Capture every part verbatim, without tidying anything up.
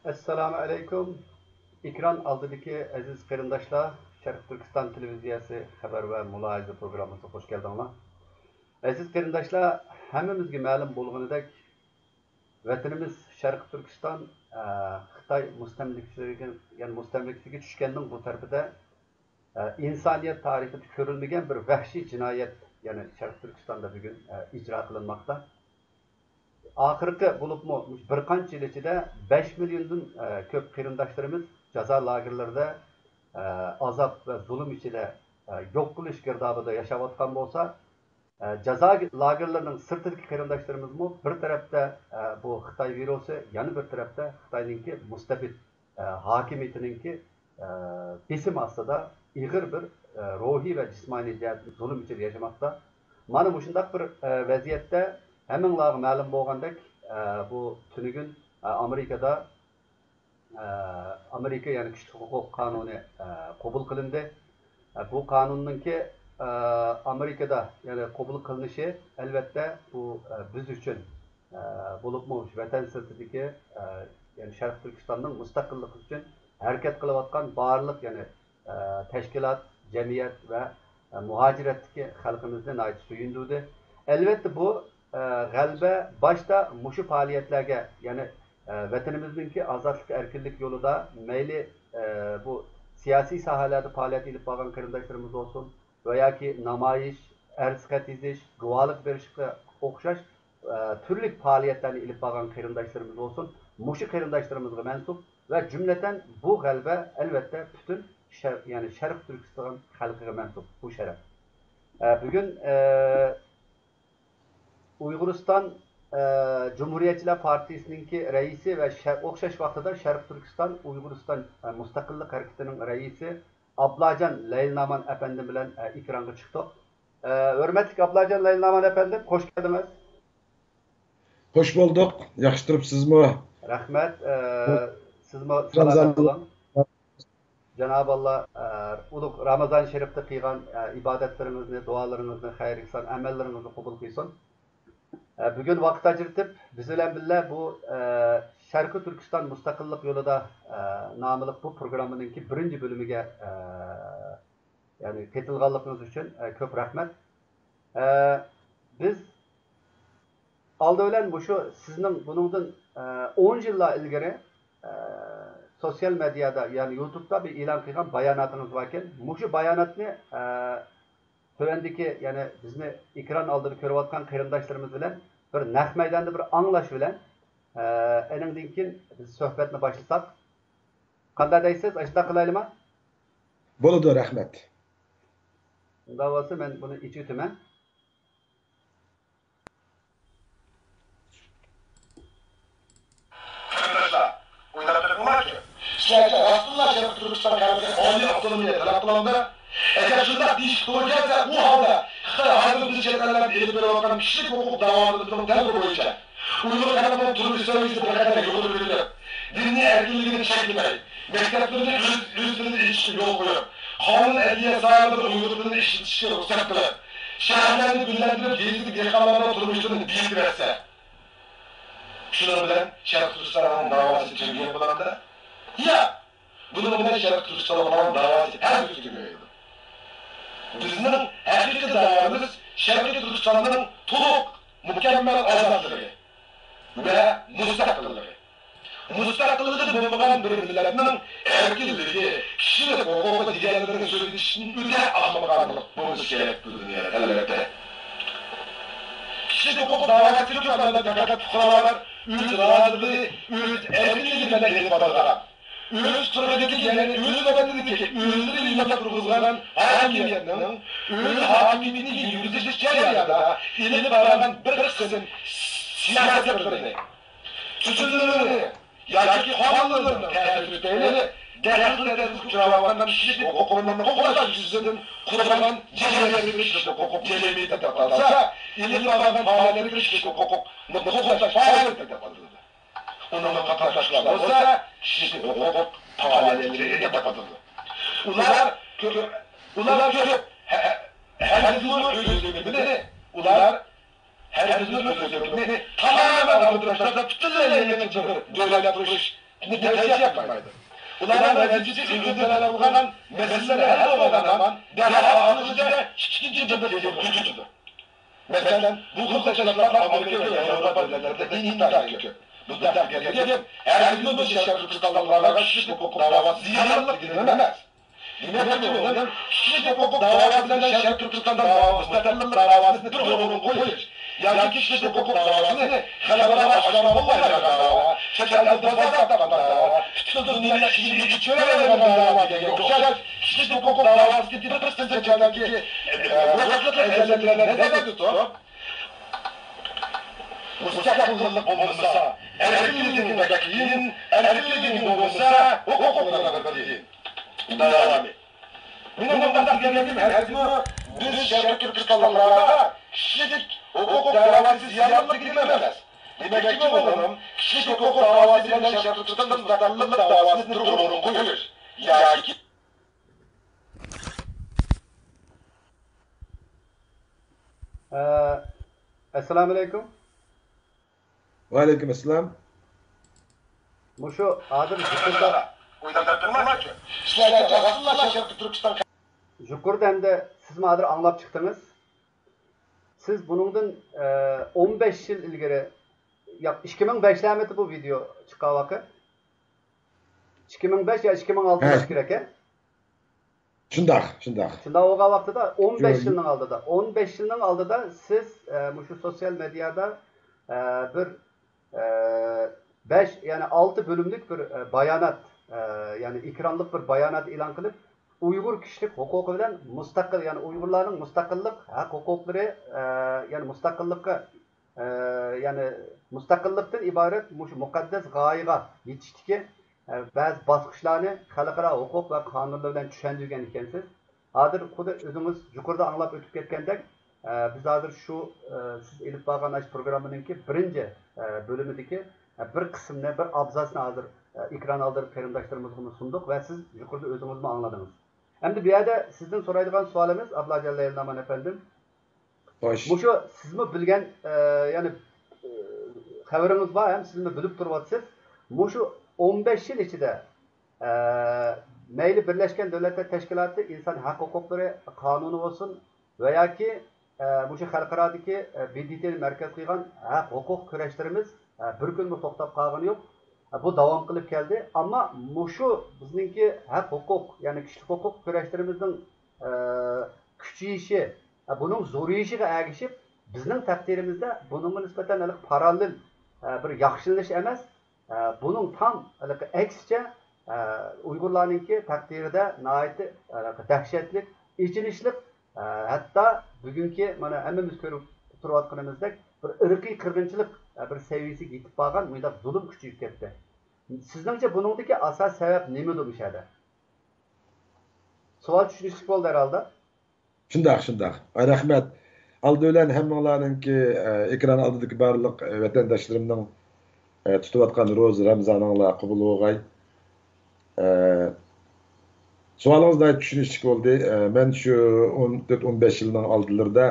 ئەسسالامۇ ئەلەيكۇم. ئېكران ئالدىدىكى ئەزىز قېرىنداشلار، شەرقىي تۈركىستان تېلېۋىزىيەسى خەۋەر ۋە مۇلاھىزە پروگراممىسىغا خۇش كەلدىڭلار. ئەزىز قېرىنداشلار، ھەممىمىزگە مەلۇم بولغىنىدەك، ۋەتىنىمىز شەرقىي تۈركىستان، ئە، خىتاي مۇستەملىكىسىگە، يەنى مۇستەملىكىسىگە چۈشكەننىڭ بۇ تەرىپىدە، ئە، ئىنسانىيەت تارىخىدا كۆرۈلمىگەن بىر ۋەھشىي جىنايەت، يەنى شەرقىي تۈركىستاندا بۈگۈن، ئە، ئىجرا قىلىنماقتا. ئاخىرقى بولۇپمۇ مۇشۇ بىر قانچە يىل ئىچىدە بەش مىليوندىن، ئە، كۆپ قېرىنداشلىرىمىز جازا لاگېرلىرىدا، ئە، ئازاب ۋە زۇلۇم ئىچىدە، ئە، يوق قىلىش گىردابىدا ياشاۋاتقان بولسا، ئە، جازا لاگېرلىرىنىڭ سىرتىدىكى قېرىنداشلىرىمىزمۇ بىر تەرەپتە، ئە، بۇ خىتاي ۋىرۇسى، يەنە بىر تەرەپتە خىتاينىڭكى مۇستەبىت، ئە، ھاكىمىيىتىنىڭكى، ئە، بېسىمى ئاستىدا ئېغىر بىر، ئە، روھىي ۋە جىسمانىي جەھەتتىن زۇلۇم ئىچىدە ياشىماقتا. مانا مۇشۇنداق بىر، ئە، ۋەزىيەتتە ھەممىڭلارغا مەلۇم بولغاندەك، ئە، بۇ تۈنۈگۈن، ئە، ئامېرىكىدا، ئە، ئامېرىكا، يەنى كىشىلىك ھوقۇق قانۇنى، ئە، قوبۇل قىلىندى. ئە، بۇ قانۇننىڭكى، ئە، ئامېرىكىدا، يەنى قوبۇل قىلىنىشى، ئەلۋەتتە، بۇ، ئە، بىز ئۈچۈن، ئە، بولۇپمۇ شۇ ۋەتەن سىرتىدىكى، ئە، يەنى شەرقىي تۈركىستاننىڭ مۇستەقىللىقى ئۈچۈن ھەرىكەت قىلىۋاتقان بارلىق، يەنى، ئە، تەشكىلات، جەمئىيەت ۋە، ئە، مۇھاجىرەتتىكى خەلقىمىزنى ناھايىتى سۆيۈندۈردى. ئەلۋەتتە، بۇ، ئە، غەلىبە باشتا مۇشۇ پائالىيەتلەرگە، يەنى، ئە، ۋەتىنىمىزنىڭكى ئازادلىق، ئەركىنلىك يولىدا مەيلى، ئە، بۇ سىياسىي ساھەلەردە پائالىيەت ئېلىپ بارغان قېرىنداشلىرىمىز بولسۇن، ۋە ياكى نامايىش، ئەرز خەت يېزىش، گۇۋاھلىق بېرىشكە ئوخشاش، ئە، تۈرلۈك پائالىيەتلەرنى ئېلىپ بارغان قېرىنداشلىرىمىز بولسۇن، مۇشۇ قېرىنداشلىرىمىزغا مەنسۇپ ۋە جۈملىدىن بۇ غەلىبە، ئەلۋەتتە، پۈتۈن شەر-، يەنى شەرقىي تۈركىستان خەلقىگە مەنسۇپ بۇ شەرەپ. ئە، بۈگۈن، ئە، ئۇيغۇرىستان، ئە، جۇمھۇرىيەتچىلەر پارتىيىسىنىڭكى رەئىسى ۋە شە-، ئوخشاش ۋاقتىدا شەرقىي تۈركىستان ئۇيغۇرىستان، ئە، مۇستەقىللىق ھەرىكىتىنىڭ رەئىسى ئابلاجان لەيلىنامان ئەپەندىم بىلەن، ئە، ئېكرانغا چىقتۇق. ئە، ھۆرمەتلىك ئابلاجان لەيلىنامان ئەپەندىم، خوش كەلدىڭىز. خوش بولدۇق. ياخشى تۇرۇپسىزمۇ؟ رەھمەت. ئە، سىزمۇ سالامەت بولۇڭ. جانابى ئاللا، ئە، ئۇلۇغ رامازان شېرىپتە قىلغان، ئە، ئىبادەتلىرىڭىزنى، دۇئالىرىڭىزنى، خەير ئېھسان ئەمەللىرىڭىزنى قوبۇل قىلسۇن. ئە، بۈگۈن ۋاقىت ئاجرىتىپ، بىز بىلەن بىللە بۇ، ئە، شەرقىي تۈركىستان مۇستەقىللىق يولىدا، ئە، ناملىق بۇ پروگراممىنىڭكى بىرىنچى بۆلۈمىگە، ئە، يەنى قېتىلغانلىقىڭىز ئۈچۈن، ئە، كۆپ رەھمەت. ئە، بىز ئالدى بىلەن مۇشۇ سىزنىڭ بۇنىڭدىن، ئە، ئون يىللار ئىلگىرى، ئە، سوتسىيال مېدىيادا، يەنى يۇتۇبتا بىر ئېلان قىلغان باياناتىڭىز باركەن. مۇشۇ باياناتنى، ئە، تۆۋەندىكى، يەنى بىزنى ئېكران ئالدىدا كۆرۈۋاتقان قېرىنداشلىرىمىز بىلەن بىر نەق مەيداندا بىر ئاڭلاش بىلەن، ئە، ئېنىڭدىن كېيىن بىز سۆھبەتنى باشلىساق. قانداق دەيسىز؟ ئاشۇنداق قىلايلىما؟ بولىدۇ، رەھمەت. ئۇنداق بولسا مەن بۇنى ئېچىۋېتىمەن. قېرىنداشلار، ئويلاپ بېقىڭلارچۇ، سىلەرگە راستتىنلا شەرقىي تۈركىستان خەلقى ئالىي ئاپتونومىيە تەلەپ قىلامدۇ؟ ئەگەر شۇنداق دېيىشكە توغرا كەلسە، ئۇ ھالدا خىتاي ھازىر بىز چەت ئەللەردە ئېلىپ بېرىۋاتقان كىشىلىك ھوقۇق داۋالىرىمىزنىڭ تەلىپى بويىچە ئۇيغۇر خەلقىنىڭ تۇرمۇش سەۋىيەسى بىر قەدەر يۇقىرى كۆتۈرۈلۈپ، دىنىي ئەركىنلىكىنى چەكلىمەي، مەكتەپلىرىنى ئۆز، ئۆز تىلىدا ئېچىشقا يول قويۇپ، قانۇن، ئەدلىيە ساھەلىرىدە ئۇيغۇر تىلىنى ئىشلىتىشكە رۇخسەت قىلىپ، شەھەرلەرنى گۈللەندۈرۈپ، يېزىدىكى دېھقانلارنىڭ تۇرمۇشلىرىنى بېيىتىۋەتسە، شۇنىڭ بىلەن شەرقىي تۈركىستاننىڭ داۋاسى تۈگىگەن بولامدۇ؟ ياق! بۇنىڭ بىلەن شەرقىي تۈركىستاننىڭ داۋاسى ھەرگىز تۈگىمەيدۇ. بىزنىڭ ھەقىقىي داۋامىز شەرقىي تۈركىستاننىڭ تولۇق، مۇكەممەل ئازادلىقى ۋە مۇستەقىللىقى. مۇستەقىللىقى بولمىغان بىر مىللەتنىڭ ئەركىنلىكى، كىشىلىك ھوقۇقى دېگەنلىرىنى سۆزلىشىشتىن ئۆتە ئاخمىقانىلىق بولمىسا كېرەك بۇ دۇنيادا، ئەلۋەتتە. كىشىلىك ھوقۇق داۋاسى كۆپ ھالدا پەقەت پۇقرالار ئۆز رازىلىقى، ئۆز ئەركىنلىكى بىلەن ئېلىپ بارىدىغان، ئۆز تۇرقىدىكى، يەنى ئۆز ۋەتىنىدىكى، ئۆزلىرى يوللاپ تۇرغۇزغان ھاكىمىيەتنىڭ ئۆز ھاكىمىيىتىنى يۈرگۈزۈش جەريانىدا ئېلىپ بارغان بىر قىسىم سىياسەتلىرىنى، تۈزۈملىرىنى ياكى قانۇنلىرىنىڭ تەسىرى تۈپەيلى دەخلى-تەرۇزغا ئۇچراۋاتقان كىشىلىك ھوقۇقلىرىنى قوغداش يۈزىسىدىن قۇرۇلغان جەمئىيەتلىك كىشىلىك ھوقۇق جەمئىيىتى دەپ ئاتالسا، ئېلىپ بارغان پائالىيەتلىرى كىشىلىك ھوقۇقنى قوغداش پائالىيىتى دەپ ئاتىلىدۇ. ئۇنىڭغا قاتناشقانلار بولسا كىشىلىك ھوقۇق پائالىيەتچىلىرى دەپ ئاتىلىدۇ. ئۇلار كۆ-، ئۇلار كۆپ، ھە-، ھەرگىزمۇ ئۆز ھۆكۈمىتىنى، ئۇلار ھەرگىزمۇ ئۆز ھۆكۈمىتىنى تامامەن ئالدىن تاشلاپ، پۈتۈنلەي يېڭىچە بىر دۆلەت قۇرۇش تەۋسىيە قىلمايدۇ. ئۇلارنىڭ نەتىجىسى ئۆزلىرى بىلەن بولغان مەسىلىلەر ھەل بولغاندا دەرھال ئاخىرىدا ئىككىنچى بىر يولغا كۆچىدۇ. مەسىلەن، بۇ خىل تەشكىلاتلار ئامېرىكا ۋە ياۋروپا دۆلەتلىرىدە ئىنتايىن كۆپ. بۇنداق گەپ ھەرگىزمۇ بىز شەرقىي تۈركىستانلىقلارغا كىشىلىك ھوقۇق داۋاسى زىيانلىق دېگىنىم ئەمەس. دېمەك، مۇھىم كىشىلىك ھوقۇق داۋاسى بىلەن شەرقىي تۈركىستان داۋا-، مۇستەقىللىق داۋاسىنى بىر ئورۇنغا قويۇش ياكى كىشىلىك ھوقۇق داۋاسىنى خەلقئارا ئاشكارا بولمايدىغان داۋا، چەت ئەلدە بازار تاپقان داۋا، پۈتۈن دۇنيا ئىشىكىنى ئېچىپ كۆرەلەيدىغان داۋا دېگەنگە ئوخشاش كىشىلىك ھوقۇق داۋاسىدىكى بىر قىسىم چەت ئەلدىكى، ئە، ۋاقىتلىق ئەجەللىكلەرنى نەزەردە تۇتۇپ، مۇستەقىللىق بولمىسا، ئەركىنلىكىڭ بەك قىيىن، ئەركىنلىكىڭ بولمىسا، ھوقۇقلىرىڭ بەك قىيىن. داۋامى. مېنىڭ مۇنداق دېگەنلىكىم ھەرگىزمۇ بىز شەرقىي تۈركىستانلىقلارغا كىشىلىك ھوقۇق داۋاسى زىيانلىق دېگىنىم ئەمەس. دېمەكچى بولغىنىم، كىشىلىك ھوقۇق داۋاسى بىلەن شەرقىي تۈركىستان مۇستەقىللىق داۋاسىنى بىر ئورۇنغا قويۇش ياكى ئە، ئەسسالامۇئەلەيكۇم. ۋەئەلەيكۇم ئەسسالام. مۇشۇ ھازىر يۇقىرىدا، يۇقىرىدا ئەمدى سىزمۇ ھازىر ئاڭلاپ چىقتىڭىز. سىز بۇنىڭدىن، ئە، ئون بەش يىل ئىلگىرى، ياق، ئىككى مىڭ بەشلەرمىدى بۇ ۋىدېئو چىققان ۋاقىت؟ ئىككى مىڭ بەش يا ئىككى مىڭ ئالتە ھە. بولۇشى كېرەك، ھە؟ شۇنداق، شۇنداق. شۇنداق بولغان ۋاقتىدا، ئون بەش شۇ يىلنىڭ ئالدىدا، ئون بەش يىلنىڭ ئالدىدا سىز، ئە، مۇشۇ سوتسىيال مېدىيادا، ئە، بىر، ئە، بەش، يەنى ئالتە بۆلۈملۈك بىر، ئە، بايانات، ئە، يەنى ئېكرانلىق بىر بايانات ئېلان قىلىپ، ئۇيغۇر كىشىلىك ھوقۇقى بىلەن مۇستەقىل، يەنى ئۇيغۇرلارنىڭ مۇستەقىللىق ھەق ھوقۇقلىرى، ئە، يەنى مۇستەقىللىققا ئە، يەنى مۇستەقىللىقتىن ئىبارەت مۇشۇ مۇقەددەس غايىگە يېتىشتىكى، ئە، بەزى باسقۇچلارنى خەلقئارا ھوقۇق ۋە قانۇنلار بىلەن چۈشەندۈرگەن ئىكەنسىز. ھازىر خۇددى ئۆزىڭىز يۇقىرىدا ئاڭلاپ ئۆتۈپ كەتكەندەك، ئە، بىز ھازىر شۇ، ئە، سىز ئېلىپ بارغان ئاشۇ پروگراممىنىڭكى بىرىنچى، ئە، بۆلۈمىدىكى، ئە، بىر قىسىمنى، بىر ئابزاسنى ھازىر، ئە، ئېكران ئالدىدا قېرىنداشلىرىمىزغىمۇ سۇندۇق ۋە سىز يۇقىرىدا ئۆزىڭىزمۇ ئاڭلىدىڭىز. ئەمدى بۇ يەردە سىزدىن سورايدىغان سۇۋالىمىز، ئابلاجان لەيلىنامان ئەپەندىم. خوش. مۇشۇ سىزمۇ بىلگەن، ئە، يەنى، ئە، خەۋىرىڭىز بار ھەم سىزمۇ بىلىپ تۇرۇۋاتىسىز. مۇشۇ ئون بەش يىل ئىچىدە، ئە، مەيلى بىرلەشكەن دۆلەتلەر تەشكىلاتى ئىنسان ھەق ھوقۇقلىرى قانۇنى بولسۇن ۋە ياكى، ئە، مۇشۇ خەلقئارادىكى، ئە، بى دى تىنى مەركەز قىلغان ھەق ھوقۇق كۈرەشلىرىمىز، ئە، بىر كۈنمۇ توختاپ قالغىنى يوق. ئە، بۇ داۋام قىلىپ كەلدى. ئەمما مۇشۇ بىزنىڭكى ھەق ھوقۇق، يەنى كىشىلىك ھوقۇق كۈرەشلىرىمىزنىڭ، ئە، كۈچىيىشى، ئە، بۇنىڭ زورىيىشىغا ئەگىشىپ، بىزنىڭ تەقدىرىمىزدە بۇنىڭغا نىسبەتەن ھېلىقى پاراللېل، ئە، بىر ياخشىلىنىش ئەمەس، ئە، بۇنىڭ تام ھېلىقى ئەكسىچە، ئە، ئۇيغۇرلارنىڭكى تەقدىرىدە ناھايىتى، ھېلىقى دەھشەتلىك، ئېچىنىشلىق، ئە، ھەتتا بۈگۈنكى مانا ھەممىمىز كۆرۈپ تۇرۇۋاتقىنىمىزدەك بىر ئىرقىي قىرغىنچىلىق، ئە، بىر سەۋىيىسىگە يېتىپ بارغان مۇنداق زۇلۇم كۈچىيىپ كەتتى. سىزنىڭچە بۇنىڭدىكى ئاساسىي سەۋەب نېمىدۇ مۇشۇ يەردە؟ سوئال چۈشىنىشلىك بولدى ھەرھالدا. شۇنداق، شۇنداق. ئاي، رەھمەت. ئالدى بىلەن ھەممىڭلارنىڭكى، ئە، ئېكران ئالدىدىكى بارلىق، ئە، ۋەتەنداشلىرىمنىڭ، ئە، تۇتۇۋاتقان روزا رەمزانىڭلار قوبۇل بولغاي. ئە، سوئالىڭىز ناھايىتى چۈشىنىشلىك بولدى. ئە، مەن شۇ ئون تۆت، ئون بەش يىلنىڭ ئالدىلىرىدا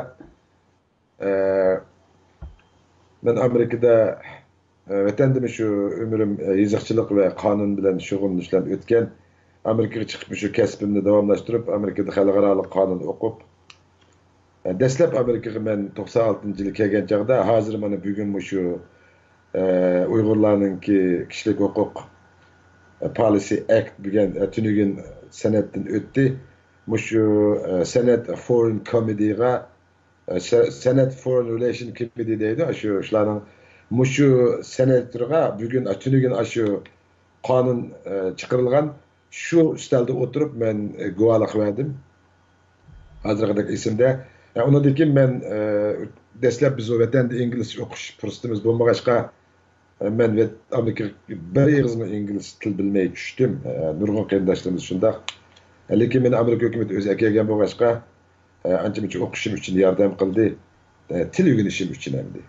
ئە، مەن ئامېرىكىدا، ئە، ۋەتەندىمۇ شۇ ئۆمرۈم، ئە، يېزىقچىلىق ۋە قانۇن بىلەن شۇغۇللىنىش بىلەن ئۆتكەن. ئامېرىكىغا چىقىپ، شۇ كەسپىمنى داۋاملاشتۇرۇپ، ئامېرىكىدا خەلقئارالىق قانۇن ئوقۇپ، ئە، دەسلەپ ئامېرىكىغا مەن توقسان ئالتىنچى يىلى كەلگەن چاغدا، ھازىر مانا بۈگۈن مۇشۇ، ئە، ئۇيغۇرلارنىڭكى كىشىلىك ھوقۇق، ئە، پالىسى ئەكت دېگەن، ئە، تۈنۈگۈن سەنەدتىن ئۆتتى. مۇشۇ، ئە، سەنەد فورېن كومىتېتىغا ئە، سە-، سەنەد فورېن رېلېيشن كومىتېتى دەيدۇ، ئاشۇ شۇلارنىڭ مۇشۇ سېناتورغا بۈگۈن، ئە، تۈنۈگۈن ئاشۇ قانۇن، ئە، چىقىرىلغان، شۇ ئۈستەلدە ئولتۇرۇپ مەن، ئە، گۇۋاھلىق بەردىم. ھازىرقىدەك ئېسىمدە. ئە، ئۇنىڭدىن كېيىن مەن، ئە، دەسلەپ بىز ۋەتەندە ئىنگلىزچە ئوقۇش پۇرسىتىمىز بولمىغاچقا، مەن ۋەت-، ئامېرىكىغا بىر ئېغىزمۇ ئىنگلىز تىل بىلمەي چۈشتۈم. نۇرغۇن قېرىنداشلىرىمىز شۇنداق. لېكىن مېنى ئامېرىكا ھۆكۈمىتى ئۆزى ئەكەلگەن بولغاچقا، ئانچە-مۇنچە ئوقۇشۇم ئۈچۈن ياردەم قىلدى. تىل ئۆگىنىشىم ئۈچۈن ئەمدى.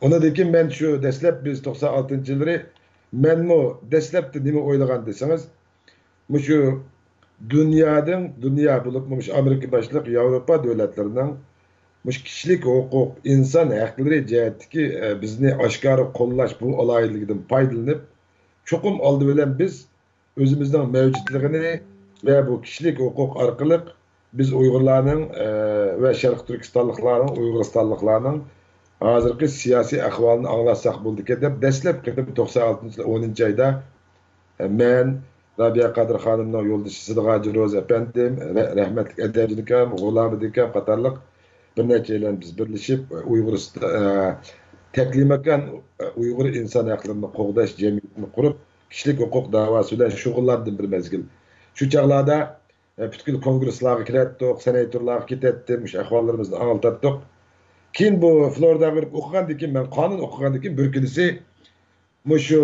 ئاندىن كېيىن مەن شۇ دەسلەپ بىز توقسان ئالتىنچى يىللىرى مەنمۇ دەسلەپتە نېمە ئويلىغان دېسىڭىز، مۇشۇ دۇنيانىڭ، دۇنيا بولۇپمۇ مۇشۇ ئامېرىكا باشلىق ياۋروپا دۆلەتلىرىنىڭ مۇشۇ كىشىلىك ھوقۇق، ئىنسان ھەقلىرى جەھەتتىكى، ئە، بىزنى ئاشكارا قوللاش بۇ ئالاھىدىلىكىدىن پايدىلىنىپ، چوقۇم ئالدى بىلەن بىز ئۆزىمىزنىڭ مەۋجۇتلۇقىنى ۋە بۇ كىشىلىك ھوقۇق ئارقىلىق بىز ئۇيغۇرلارنىڭ، ئە، ۋە شەرقىي تۈركىستانلىقلارنىڭ، ئۇيغۇرىستانلىقلارنىڭ ھازىرقى سىياسىي ئەھۋالىنى ئاڭلاتساق بولىدىكەن دەپ، دەسلەپ قېتىم توقسان ئالتىنچى يىل ئونىنچى ئايدا، ئە، مەن، رابىيە قادىر خانىمنىڭ يولدىشى سىدىغاجى روزى ئەپەندىم، رە-، رەھمەتلىك ئەدەمجان ئاكام، غۇلامىدىن ئاكام قاتارلىق بىر نەچچەيلەن بىز بىرلىشىپ، ئۇيغۇرىست-، ئە، تەكلىماكان ئۇيغۇر ئىنسان ھەقلىرىنى قوغداش جەمئىيىتىنى قۇرۇپ، كىشىلىك ھوقۇق داۋاسى بىلەن شۇغۇللاندىم بىر مەزگىل. شۇ چاغلاردا، ئە، پۈتكۈل كونگرېسلارغا كىرەتتۇق، سېناتورلارغا كېتەتتىم، مۇشۇ ئەھۋاللىرىمىزنى ئاڭلىتاتتۇق. كېيىن بۇ فلورىداغا بېرىپ ئوقۇغاندىن كېيىن، مەن قانۇن ئوقۇغاندىن كېيىن بىر كۈنىسى مۇشۇ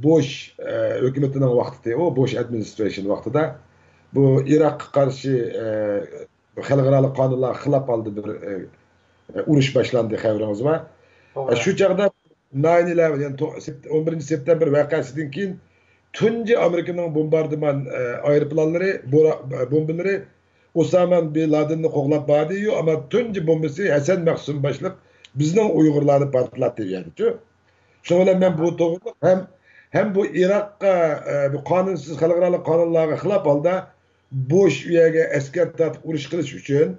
بوش، ئە، ھۆكۈمىتىنىڭ ۋاقتىدا، ئۇ بوش ئادمىنىسترېيشن ۋاقتىدا بۇ ئىراققا قارشى، ئە، خەلقئارالىق قانۇنلارغا خىلاپ ھالدا بىر، ئە، ئۇرۇش باشلاندى، خەۋىرىڭىز بار. توغرا. شۇ چاغدا ناين ئىلېۋېن، يەنى تو-، سېپت-، ئون بىرىنچى سېپتەمبىر ۋەقەسىدىن كېيىن تۇنجى ئامېرىكىنىڭ بومباردىمان، ئە، ئايروپىلانلىرى، بورا-، بومبىلىرى ئۇساما بىن لادىننى قوغلاپ باردى-يۇ، ئەمما تۇنجى بومبىسى ھەسەن مەخسۇم باشلىق بىزنىڭ ئۇيغۇرلارنى پارتلاتتى دېگەنچۇ. شۇنىڭ بىلەن مەن بۇ توغرىلىق ھەم، ھەم بۇ ئىراققا، ئە، بۇ قانۇنسىز خەلقئارالىق قانۇنلارغا خىلاپ ھالدا بوش ئۇ يەرگە ئەسكەر تارتىپ ئۇرۇش قىلىش ئۈچۈن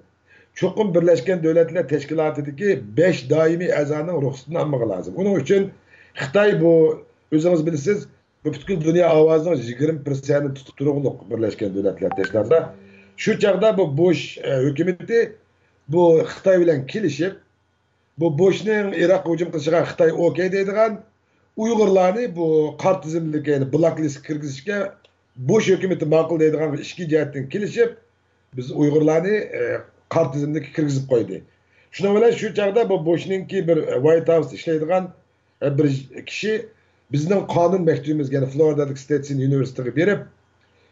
چوقۇم بىرلەشكەن دۆلەتلەر تەشكىلاتىدىكى بەش دائىمىي ئەزانىڭ رۇخسىتىنى ئالمىغا لازىم. ئۇنىڭ ئۈچۈن خىتاي بۇ، ئۆزىڭىز بىلىسىز، بۇ پۈتكۈل دۇنيا ئاۋازىنىڭ يىگىرمە پىرسەنتىنى تۇتۇپ تۇرغۇلۇق بىرلەشكەن دۆلەتلەر تەشكىلاتىدا. شۇ چاغدا بۇ بوش، ئە، ھۆكۈمىتى بۇ خىتاي بىلەن كېلىشىپ، بۇ بوشنىڭ ئىراققا ھۇجۇم قىلىشىغا خىتاي ئوكەي دەيدىغان، ئۇيغۇرلارنى بۇ قارا تىزىملىككە، يەنى بلاك لىستكە كىرگۈزۈشكە بوش ھۆكۈمىتى ماقۇل دەيدىغان ئىككى جەھەتتىن كېلىشىپ، بىز ئۇيغۇرلارنى، ئە، قارا تىزىملىككە كىرگۈزۈپ قويدى. شۇنىڭ بىلەن شۇ چاغدا بۇ بوشنىڭكى بىر، ئە، ۋايت ھاۋۇستا ئىشلەيدىغان، ئە، بىر كىشى بىزنىڭ قانۇن مەكتىپىمىزگە، يەنى فلورىدادىكى ستېتسون يۇنىۋېرسىتېتىغا بېرىپ،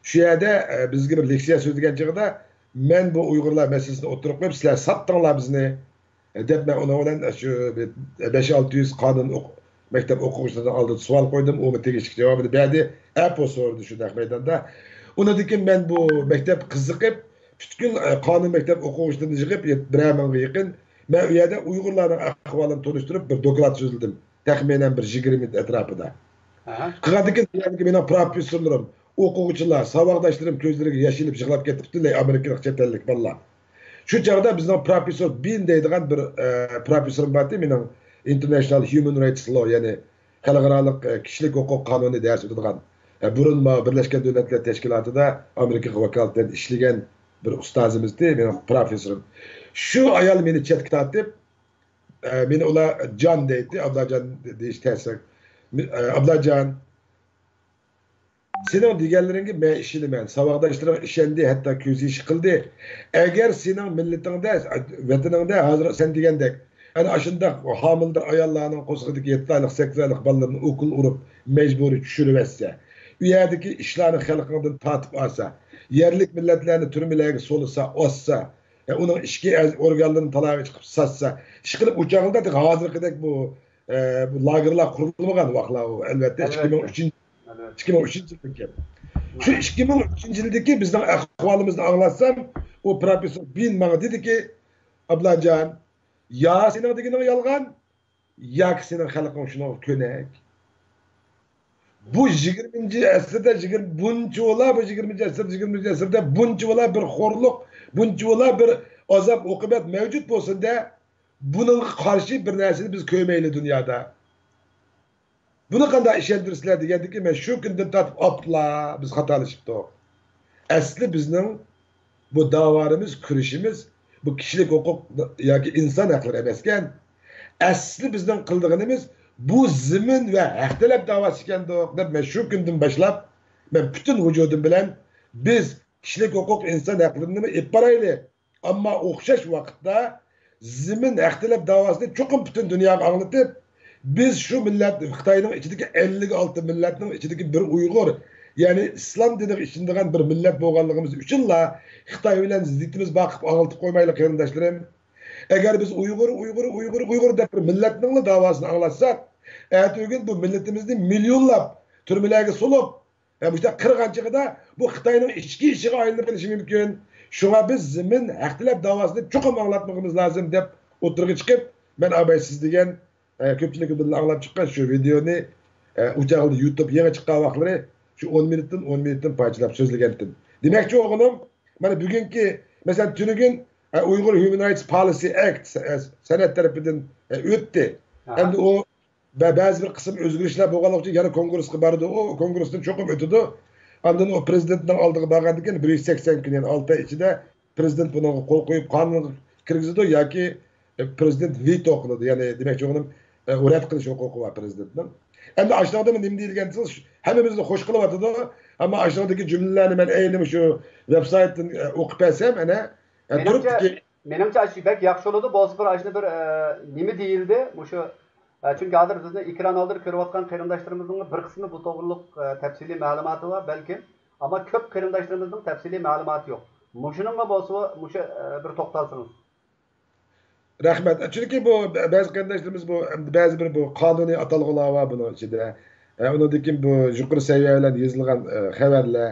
شۇ يەردە، ئە، بىزگە بىر لېكسىيە سۆزلىگەن چېغىدا، مەن بۇ ئۇيغۇرلار مەسىلىسىنى ئوتتۇرىغا قويۇپ، سىلەر ساتتىڭلار بىزنى، دەپ مەن ئۇنىڭ بىلەن شۇ بىر بەش-ئالتە يۈز قانۇن ئوق-، مەكتەپ ئوقۇغۇچىلىرىنىڭ ئالدىدا سوئال قويدۇم. ئۇمۇ تېگىشلىك جاۋابىنى بەردى. ئەپۇ سورىدى شۇ نەق مەيداندا. ئۇنىڭدىن كېيىن مەن بۇ مەكتەپكە قىزىقىپ، پۈتكۈل، ئە، قانۇن مەكتەپ ئوقۇغۇچىلىرىنى يىغىپ، بىرەر مىڭغا يېقىن، مەن ئۇ يەردە ئۇيغۇرلارنىڭ ئەھۋالىنى تونۇشتۇرۇپ، بىر دوكلات سۆزلىدىم. تەخمىنەن بىر يىگىرمە مىنۇت ئەتراپىدا. ئاھا. قىلغاندىن كېيىن بۇ يەردىكى مېنىڭ پروفېسسورلىرىم، ئوقۇغۇچىلار، ساۋاقداشلىرىم كۆزلىرىگە ياش ئېلىپ يىغلاپ كەتتى، پۈتۈنلەي ئامېرىكىلىق چەت ئەللىك بالىلار. شۇ چاغدا بىزنىڭ پروفېسسور بىن دەيدىغان بىر، ئە، پروفېسسورۇم بار ئىدى، مېنىڭ International Human Rights Law، يەنى خەلقئارالىق، ئە، كىشىلىك ھوقۇق قانۇنى دەرس ئۆتىدىغان، ئە، بۇرۇن ما-، بىرلەشكەن دۆلەتلەر تەشكىلاتىدا ئامېرىكىغا ۋاكالىتەن ئىشلىگەن بىر ئۇستازىمىز ئىدى، مېنىڭ پروفېسسورۇم. شۇ ئايال مېنى چەتكە تارتىپ، ئە، مېنى ئۇلار جان دەيتتى، ئابلاجان دېيىش تەس. ئە، ئابلاجان، سېنىڭ دېگەنلىرىڭگە مەن ئىشىنىمەن. ساۋاقداشلىرىڭ ئىشەندى، ھەتتا كۆز يېشى قىلدى. ئەگەر سېنىڭ مىللىتىڭدە، ۋەتىنىڭدە ھازىر سەن دېگەندەك، ئەنە ئاشۇنداق ھامىلىدار ئاياللارنىڭ قورسىقىدىكى يەتتە ئايلىق، سەككىز ئايلىق بالىلىرىنى ئوكۇل ئۇرۇپ، مەجبۇرىي چۈشۈرۈۋەتسە، ئۇ يەردىكى ئىشلارنى خەلقىڭدىن تارتىپ ئالسا، يەرلىك مىللەتلەرنى تۈرمىلەرگە سولىسا، ئاسسا، ئە، ئۇنىڭ ئىچكى ئەز-، ئورگانلىرىنى تالاغا چىقىپ ساتسا، ئىشقىلىپ ئۇ چاغلاردا ھازىرقىدەك بۇ، ئە، بۇ لاگېرلار قۇرۇلمىغان ۋاقىتلار ئۇ، ئەلۋەتتە، ئەلۋەتتە. ئىككى مىڭ ئۈچىنچى، ئەلۋەتتە. ئىككى مىڭ ئۈچىنچى يىلدىكى. شۇ ئىككى مىڭ ئۈچىنچى يىلدىكى بىزنىڭ ئەھۋالىمىزنى ئاڭلاتسام، ئۇ پروفېسسور بىن ماڭا دېدىكى، ئابلاجان، يا سېنىڭ دېگىنىڭ يالغان، ياكى سېنىڭ خەلقىڭ شۇنىڭغا كۆنەك. بۇ يىگىرمىنچى ئەسىردە، يىگىرمە، بۇنچىۋالا، بۇ يىگىرمىنچى ئەسىردە، يىگىرمە بىرىنچى ئەسىردە بۇنچىۋالا بىر خورلۇق، بۇنچىۋالا بىر ئازاب-ئوقۇبەت مەۋجۇت بولسۇن-دە، بۇنىڭغا قارشى بىر نەرسىنى بىز كۆرمەيلى دۇنيادا. بۇنى قانداق ئىشەندۈرىسىلەر دېگەندىكىن، مەن شۇ كۈندىن تارتىپ ئاپلا بىز خاتالىشىپتۇق. ئەسلى بىزنىڭ بۇ داۋالىرىمىز، كۈرىشىمىز بۇ كىشىلىك ھوقۇق ياكى ئىنسان ھەقلىرى ئەمەسكەن. ئەسلى بىزنىڭ قىلىدىغىنىمىز بۇ زېمىن ۋە ھەق تەلەپ داۋاسى ئىكەندۇق دەپ، مەن شۇ كۈندىن باشلاپ، مەن پۈتۈن ۋۇجۇدۇم بىلەن بىز كىشىلىك ھوقۇق، ئىنسان ھەقلىرىنى ئېلىپ بارايلى. ئەمما ئوخشاش ۋاقىتتا زېمىن ھەق تەلەپ داۋاسىنى چوقۇم پۈتۈن دۇنياغا ئاڭلىتىپ، بىز شۇ مىللەت، خىتاينىڭ ئىچىدىكى ئەللىك ئالتە مىللەتنىڭ ئىچىدىكى بىر ئۇيغۇر، يەنى ئىسلام دىنىغا ئىشىنىدىغان بىر مىللەت بولغانلىقىمىز ئۈچۈنلا خىتاي بىلەن زىددىيىتىمىز بار قىلىپ ئاڭلىتىپ قويمايلى، قېرىنداشلىرىم. ئەگەر بىز ئۇيغۇر، ئۇيغۇر، ئۇيغۇر، ئۇيغۇر دەپ بىر مىللەتنىڭلا داۋاسىنى ئاڭلاتساق، ئەتىگۈن بۇ مىللىتىمىزنى مىليونلاپ تۈرمىلەرگە سولۇپ، ھە، مۇشۇنداق قىرغان چېغىدا بۇ خىتاينىڭ ئىچكى ئىشىغا ئايلىنىپ قېلىشى مۇمكىن. شۇڭا بىز زېمىن ھەق تەلەپ داۋاسىنى چوقۇم ئاڭلاتمىقىمىز لازىم دەپ ئوتتۇرىغا چىقىپ، مەن ئاباي سىز دېگەن، ئە، كۆپچىلىك بىلەن ئاڭلاپ چىققان شۇ ۋىدېئونى، ئە، ئۇ چاغدا يۇتۇپ يېڭى چىققان ۋاقىتلىرى شۇ ئون مىنۇتتىن، ئون مىنۇتتىن پارچىلاپ سۆزلىگەنتىم. دېمەكچى بولغىنىم، مانا بۈگۈنكى، مەسىلەن، تۈنۈگۈن، ئە، ئۇيغۇر ھيۇمەن رايتس پالىسى ئەكت، ئە، سېنات تەرىپىدىن، ئە، ئۆتتى. ئەمدى ئۇ بە-، بەزى بىر قىسىم ئۆزگىرىشلەر بولغانلىقى ئۈچۈن يەنە كونگرېسقا بارىدۇ. ئۇ كونگرېستىن چوقۇم ئۆتىدۇ. ئاندىن ئۇ پرېزىدېنتنىڭ ئالدىغا بارغاندىن كېيىن بىر يۈز سەكسەن كۈن، يەنى ئالتە ئاي ئىچىدە پرېزىدېنت بۇنىڭغا قول قويۇپ قانۇنغا كىرگۈزىدۇ ياكى، ئە، پرېزىدېنت ۋېتو قىلىدۇ. يەنى دېمەكچى بولغىنىم، ئە، ئۇ رەت قىلىش ھوقۇقى بار پرېزىدېنتنىڭ. ئەمدى ئاشۇنىڭدا نېمە دېيىلگەن دېسىڭىز، ھەممىمىزنى خوش قىلىۋاتىدۇ. ئەمما ئاشۇنىڭدىكى جۈملىلەرنى مەن ئەينى شۇ ۋېبسايتتىن، ئە، ئوقۇپ بەرسەم، ئەنە، ئە، مېنىڭچە، تۇرۇپتىكى مېنىڭچە ئاشۇ بەك ياخشى بولىدۇ. بولسا بىر ئاشۇنى بىر، ئە، نېمە دېيىلدى؟ مۇشۇ، ئە، چۈنكى ھازىر بىزنى ئېكران ئالدىدا كۆرۈۋاتقان قېرىنداشلىرىمىزنىڭ بىر قىسمى بۇ توغرىلىق، ئە، تەپسىلىي مەلۇماتى بار بەلكىم. ئەمما كۆپ قېرىنداشلىرىمىزنىڭ تەپسىلىي مەلۇماتى يوق. مۇشۇنىڭغا بولسا مۇشۇ، ئە، بىر توختالسىڭىز. رەھمەت. چۈنكى بۇ بە-، بەزى قېرىنداشلىرىمىز بۇ، بەزى بىر بۇ قانۇنىي ئاتالغۇلار بار بۇنىڭ ئىچىدە. ئە، ئۇنىڭدىن كېيىن بۇ يۇقىرى سەۋىيە بىلەن يېزىلغان، ئە، خەۋەرلەر.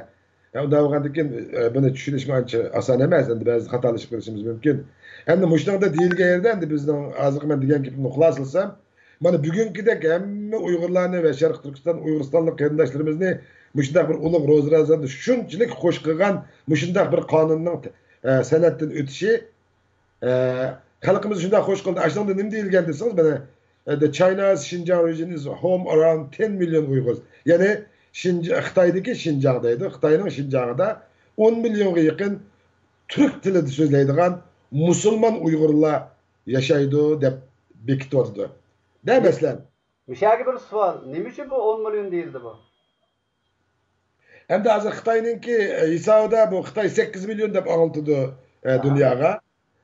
ئە، ئۇنداق بولغاندىن كېيىن، ئە، بۇنى چۈشىنىشمۇ ئانچە ئاسان ئەمەس. ئەمدى بەزىدە خاتالىشىپ قېلىشىمىز مۇمكىن. ئەمدى مۇشۇنىڭدا دېيىلگەن يەردە ئەمدى بىزنىڭ ھازىرقى مەن دېگەن گېپىمنى خۇلاسىلىسام، مانا بۈگۈنكىدەك ھەممە ئۇيغۇرلارنى ۋە شەرقىي تۈركىستان، ئۇيغۇرىستانلىق قېرىنداشلىرىمىزنى مۇشۇنداق بىر ئۇلۇغ روزا رامىزاندا شۇنچىلىك خوش قىلغان مۇشۇنداق بىر قانۇننىڭ، ئە، سەنەتتىن ئۆتۈشى، ئە، خەلقىمىزنى شۇنداق خوش قىلدى. ئاشۇنىڭدا نېمە دېيىلگەن دېسىڭىز، مانا، ئە، the China's Xinjiang region is home around ten million Uyghurs. يەنى شىنج-، خىتايدىكى شىنجاڭ دەيدۇ. خىتاينىڭ شىنجاڭىدا ئون مىليونغا يېقىن تۈرك تىلىدا سۆزلەيدىغان مۇسۇلمان ئۇيغۇرلار ياشايدۇ دەپ بېكىتىۋاتىدۇ. دە، مەسىلەن. مۇشۇ يەرگە بىر سوئال. نېمە ئۈچۈن بۇ ئون مىليون دېيىلدى بۇ؟ ئەمدى ھازىر خىتاينىڭكى، ئە، ھېسابىدا بۇ خىتاي سەككىز مىليون دەپ ئاڭلىتىدۇ، ئە، دۇنياغا.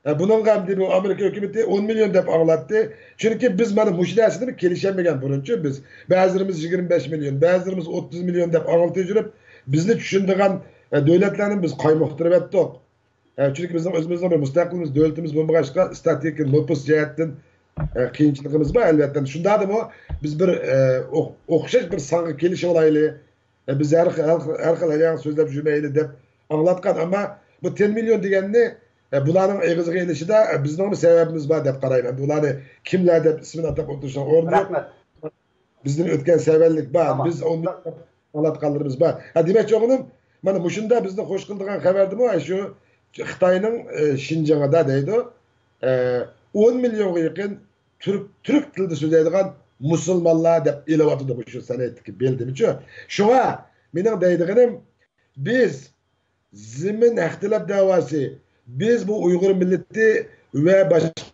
ئە، بۇنىڭغا ئەمدى بۇ ئامېرىكا ھۆكۈمىتى ئون مىليون دەپ ئاڭلاتتى. چۈنكى بىز مانا مۇشۇ نەرسىدىن كېلىشەلمىگەن بۇرۇنچۇ بىز. بەزىلىرىمىز يىگىرمە بەش مىليون، بەزىلىرىمىز ئوتتۇز مىليون دەپ ئاڭلىتىپ يۈرۈپ، بىزنى چۈشىنىدىغان، ئە، دۆلەتلەرنى بىز قايمۇقتۇرۇۋەتتۇق. ئە، چۈنكى بىزنىڭ ئۆزىمىزنىڭ بىر مۇستەقىل دۆلىتىمىز بولمىغاچقا، ستاتىكا نوپۇس جەھەتتىن، ئە، قىيىنچىلىقىمىز بار، ئەلۋەتتە. شۇنداقتىمۇ بىز بىر، ئە، ئوخ-، ئوخشاش بىر سانغا كېلىشىۋالايلى، ئە، بىز ھەر خىل، ھەر خىل، ھەر خىل، ھەر ياڭ سۆزلەپ يۈرمەيلى دەپ ئاڭلاتقان. ئەمما بۇ تەن مىليون دېگەننى، ئە، بۇلارنىڭ ئېغىزىغا ئېلىشىدا، ئە، بىزنىڭمۇ سەۋەبىمىز بار دەپ قارايمەن. بۇلارنى كىملەر دەپ ئىسمىنى ئاتاپ ئولتۇرۇشنىڭ ئورنى يوق. رەھمەت. بىزدىن ئۆتكەن سەۋەنلىك بار. تامام. بىز ئۇنى ئاڭلاتقانلىرىمىز بار. ھە، دېمەكچى بولغىنىم، مانا مۇشۇندا بىزنى خوش قىلىدىغان خەۋەردىمۇ، ھە، شۇ خىتاينىڭ، ئە، شىنجىڭىدا دەيدۇ، ئە، ئون مىليونغا يېقىن تۈرك، تۈرك تىلىدا سۆزلەيدىغان مۇسۇلمانلار دەپ ئېلىۋاتىدۇ مۇشۇ سەنئەتتىكى بېلدىمىچۇ. شۇڭا مېنىڭ دەيدىغىنىم، بىز زېمىن ھەق تەلەپ دەۋاسى، بىز بۇ ئۇيغۇر مىللىتى ۋە باشقا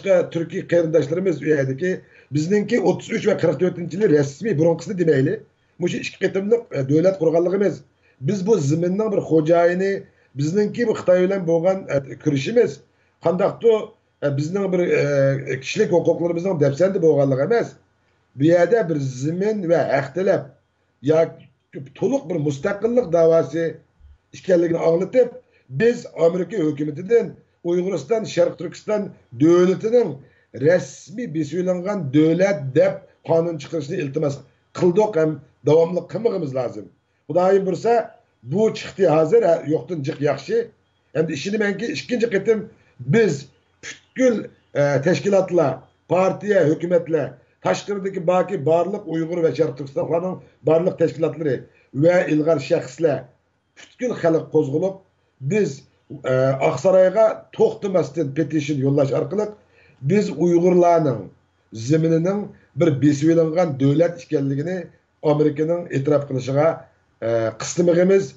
باشقا تۈركىي قېرىنداشلىرىمىز ئۇ يەردىكى، بىزنىڭكى ئوتتۇز ئۈچ ۋە قىرىق تۆتىنچى يىلى رەسمىي، بۇرۇنقىسىنى دېمەيلى، مۇشۇ ئىككى قېتىملىق، ئە، دۆلەت قۇرغانلىقىمىز. بىز بۇ زېمىننىڭ بىر خوجايىنى، بىزنىڭكى بۇ خىتاي بىلەن بولغان، ئە، كۈرىشىمىز. قانداقتۇ، ئە، بىزنىڭ بىر، ئە، كىشىلىك ھوقۇقلىرىمىزنىڭ دەپسەندە بولغانلىقى ئەمەس. بۇ يەردە بىر زېمىن ۋە ھەق تەلەپ ياكى تولۇق بىر مۇستەقىللىق داۋاسى ئىكەنلىكىنى ئاڭلىتىپ، بىز ئامېرىكا ھۆكۈمىتىدىن ئۇيغۇرىستان شەرقىي تۈركىستان دۆلىتىنىڭ رەسمىي بېسىۋېلىنغان دۆلەت دەپ قانۇن چىقىرىشنى ئىلتىماس قىلدۇق ھەم داۋاملىق قىلمىقىمىز لازىم. خۇدايىم بۇيرۇسا، بۇ چىقتى ھازىر، ھە، يوقتىن جىق ياخشى. ئەمدى ئىشىنىمەنكى، ئىككىنچى قېتىم بىز پۈتكۈل، ئە، تەشكىلاتلار، پارتىيە، ھۆكۈمەتلەر، تاشقىرىدىكى باقى بارلىق ئۇيغۇر ۋە شەرقىي تۈركىستانلارنىڭ بارلىق تەشكىلاتلىرى ۋە ئىلغار شەخسلەر، پۈتكۈل خەلق قوزغىلىپ، بىز، ئە، ئاقسارايغا توختىماستىن پېتىشن يوللاش ئارقىلىق بىز ئۇيغۇرلارنىڭ زېمىنىنىڭ بىر بېسىۋېلىنغان دۆلەت ئىكەنلىكىنى ئامېرىكىنىڭ ئېتىراپ قىلىشىغا، ئە، قىستىمىغىمىز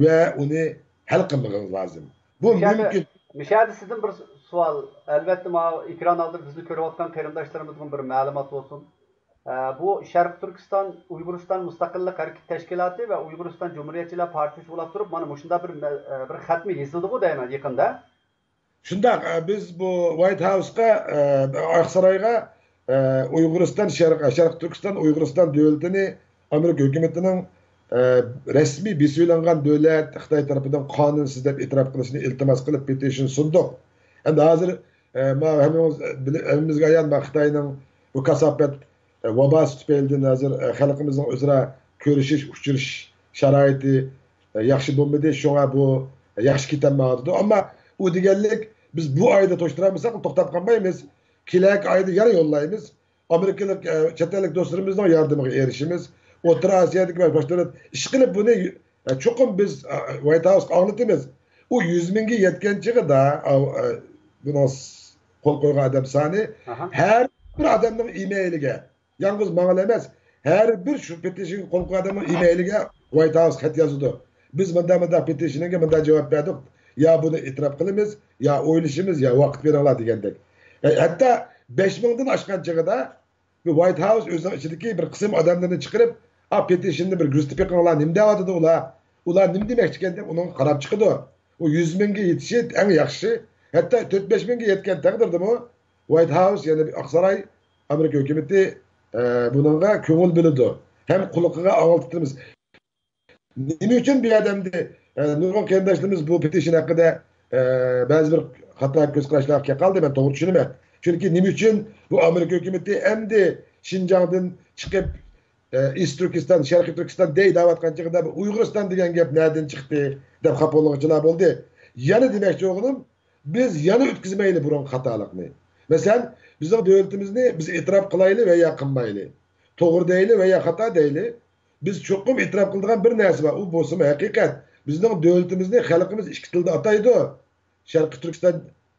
ۋە ئۇنى ھەل قىلمىغىمىز لازىم. بۇ مۇشۇ يەردە، مۇمكىن. مۇشۇ يەردە سىزدىن بىر سوئال. ئەلۋەتتە، ماۋۇ ئېكران ئالدىدا بىزنى كۆرۈۋاتقان قېرىنداشلىرىمىزغا بىر مەلۇمات بولسۇن. ئە، بۇ شەرقىي تۈركىستان ئۇيغۇرىستان مۇستەقىللىق ھەرىكىتى تەشكىلاتى ۋە ئۇيغۇرىستان جۇمھۇرىيەتچىلەر پارتىيىسى بولاپ تۇرۇپ، مانا مۇشۇنداق بىر مە-، ئە، بىر خەتمۇ يېزىلدىغۇ دەيمەن يېقىندا. شۇنداق، ئە، بىز بۇ ۋايت ھاۋسقا، ئە، ئاقسارايغا، ئە، ئۇيغۇرىستان شەرق-، شەرقىي تۈركىستان ئۇيغۇرىستان دۆلىتىنى ئامېرىكا ھۆكۈمىتىنىڭ، ئە، رەسمىي بېسىۋېلىنغان دۆلەت، خىتاي تەرىپىدىن قانۇنسىز دەپ ئېتىراپ قىلىشىنى ئىلتىماس قىلىپ پېتىشن سۇندۇق. ئەمدى ھازىر، ئە، ما ھەممىمىز بىلە-، ھەممىمىزگە ئايان، ما خىتاينىڭ بۇ كاساپەت، ئە، ۋاباسى تۈپەيلىدىن ھازىر، ئە، خەلقىمىزنىڭ ئۆزئارا كۆرۈشۈش، ئۇچرىشىش شارائىتى، ئە، ياخشى بولمىدى. شۇڭا بۇ ياخشى كېتەلمەيۋاتىدۇ. ئەمما ئۇ دېگەنلىك، بىز بۇ ئايدا توشتۇرالمىساق، توختاپ قالمايمىز. كېلەركى ئايدا يەنە يوللايمىز. ئامېرىكىلىق، ئە، چەت ئەللىك دوستلىرىمىزنىڭ ياردىمىغا ئېرىشىمىز. ئوتتۇرا ئاسىيادىكى باشقا دۆلەت، ئىشقىلىپ بۇنى، ئە، چوقۇم بىز، ئە، ۋايت ھاۋسقا ئاڭلىتىمىز. ئۇ يۈز مىڭگە يەتكەن چېغىدا، ئاۋ-، ئە، بۇنىڭ س-، قول قويغان ئادەم سانى ئاھا. ھەر بىر ئادەمنىڭ ئىمېيلىگە، يالغۇز ماڭىلا ئەمەس، ھەر بىر شۇ پېتىشنغا قول قويغان ئادەمنىڭ ئىمېيلىگە ۋايت ھاۋس خەت يازىدۇ. بىز مۇنداق، مۇنداق پېتىشنغا مۇنداق جاۋاب بەردۇق. يا بۇنى ئېتىراپ قىلىمىز، يا ئويلىشىمىز، يا ۋاقىت بېرىڭلار دېگەندەك. ھە، ھەتتا بەش مىڭدىن ئاشقان چېغىدا بۇ ۋايت ھاۋس ئۆزىنىڭ ئىچىدىكى بىر قىسىم ئادەملىرىنى چىقىرىپ، «ئا، پېتىشننى بىر كۆزىتىپ بېقىڭلار، نېمە دەۋاتىدۇ ئۇلار؟ ئۇلار نېمە دېمەكچىكەن؟» دەپ ئۇنىڭغا قاراپ چىقىدۇ. ئۇ يۈز مىڭگە يېتىشى ئەڭ ياخشى. ھەتتا تۆت بەش مىڭگە يەتكەن تەقدىردىمۇ ۋايت ھاۋس، يەنى ئاقساراي، ئامېرىكا ھۆكۈمىتى، ئە، بۇنىڭغا كۆڭۈل بۆلىدۇ. ھەم قۇلىقىغا ئاڭلىتىمىز. نېمە ئۈچۈن بۇ يەردە ئەمدى، ئە، نۇرغۇن قېرىنداشلىرىمىز بۇ پېتىشن ھەققىدە، ئە، بەزى بىر خاتا كۆز قاراشلارغا كەپ قالدى، مەن توغرا چۈشىنىمەن. چۈنكى نېمە ئۈچۈن بۇ ئامېرىكا ھۆكۈمىتى ئەمدى شىنجاڭدىن چىقىپ، ئە، ئىست تۈركىستان، شەرقىي تۈركىستان دەي دەۋاتقان چېغىدا، بۇ ئۇيغۇرىستان دېگەن گەپ نەدىن چىقتى دەپ خاپا بولغۇچىلار بولدى. يەنە دېمەكچى بولغىنىم، بىز يەنە ئۆتكۈزمەيلى بۇرۇنقى خاتالىقنى. مەسىلەن، بىزنىڭ دۆلىتىمىزنى بىز ئېتىراپ قىلايلى ۋە يا قىلمايلى. توغرا دەيلى ۋە يا خاتا دەيلى. بىز چوقۇم ئېتىراپ قىلىدىغان بىر نەرسە بار، ئۇ بولسىمۇ ھەقىقەت. بىزنىڭ دۆلىتىمىزنى خەلقىمىز ئىككى تىلدا ئاتايدۇ. شەرقىي تۈركىستان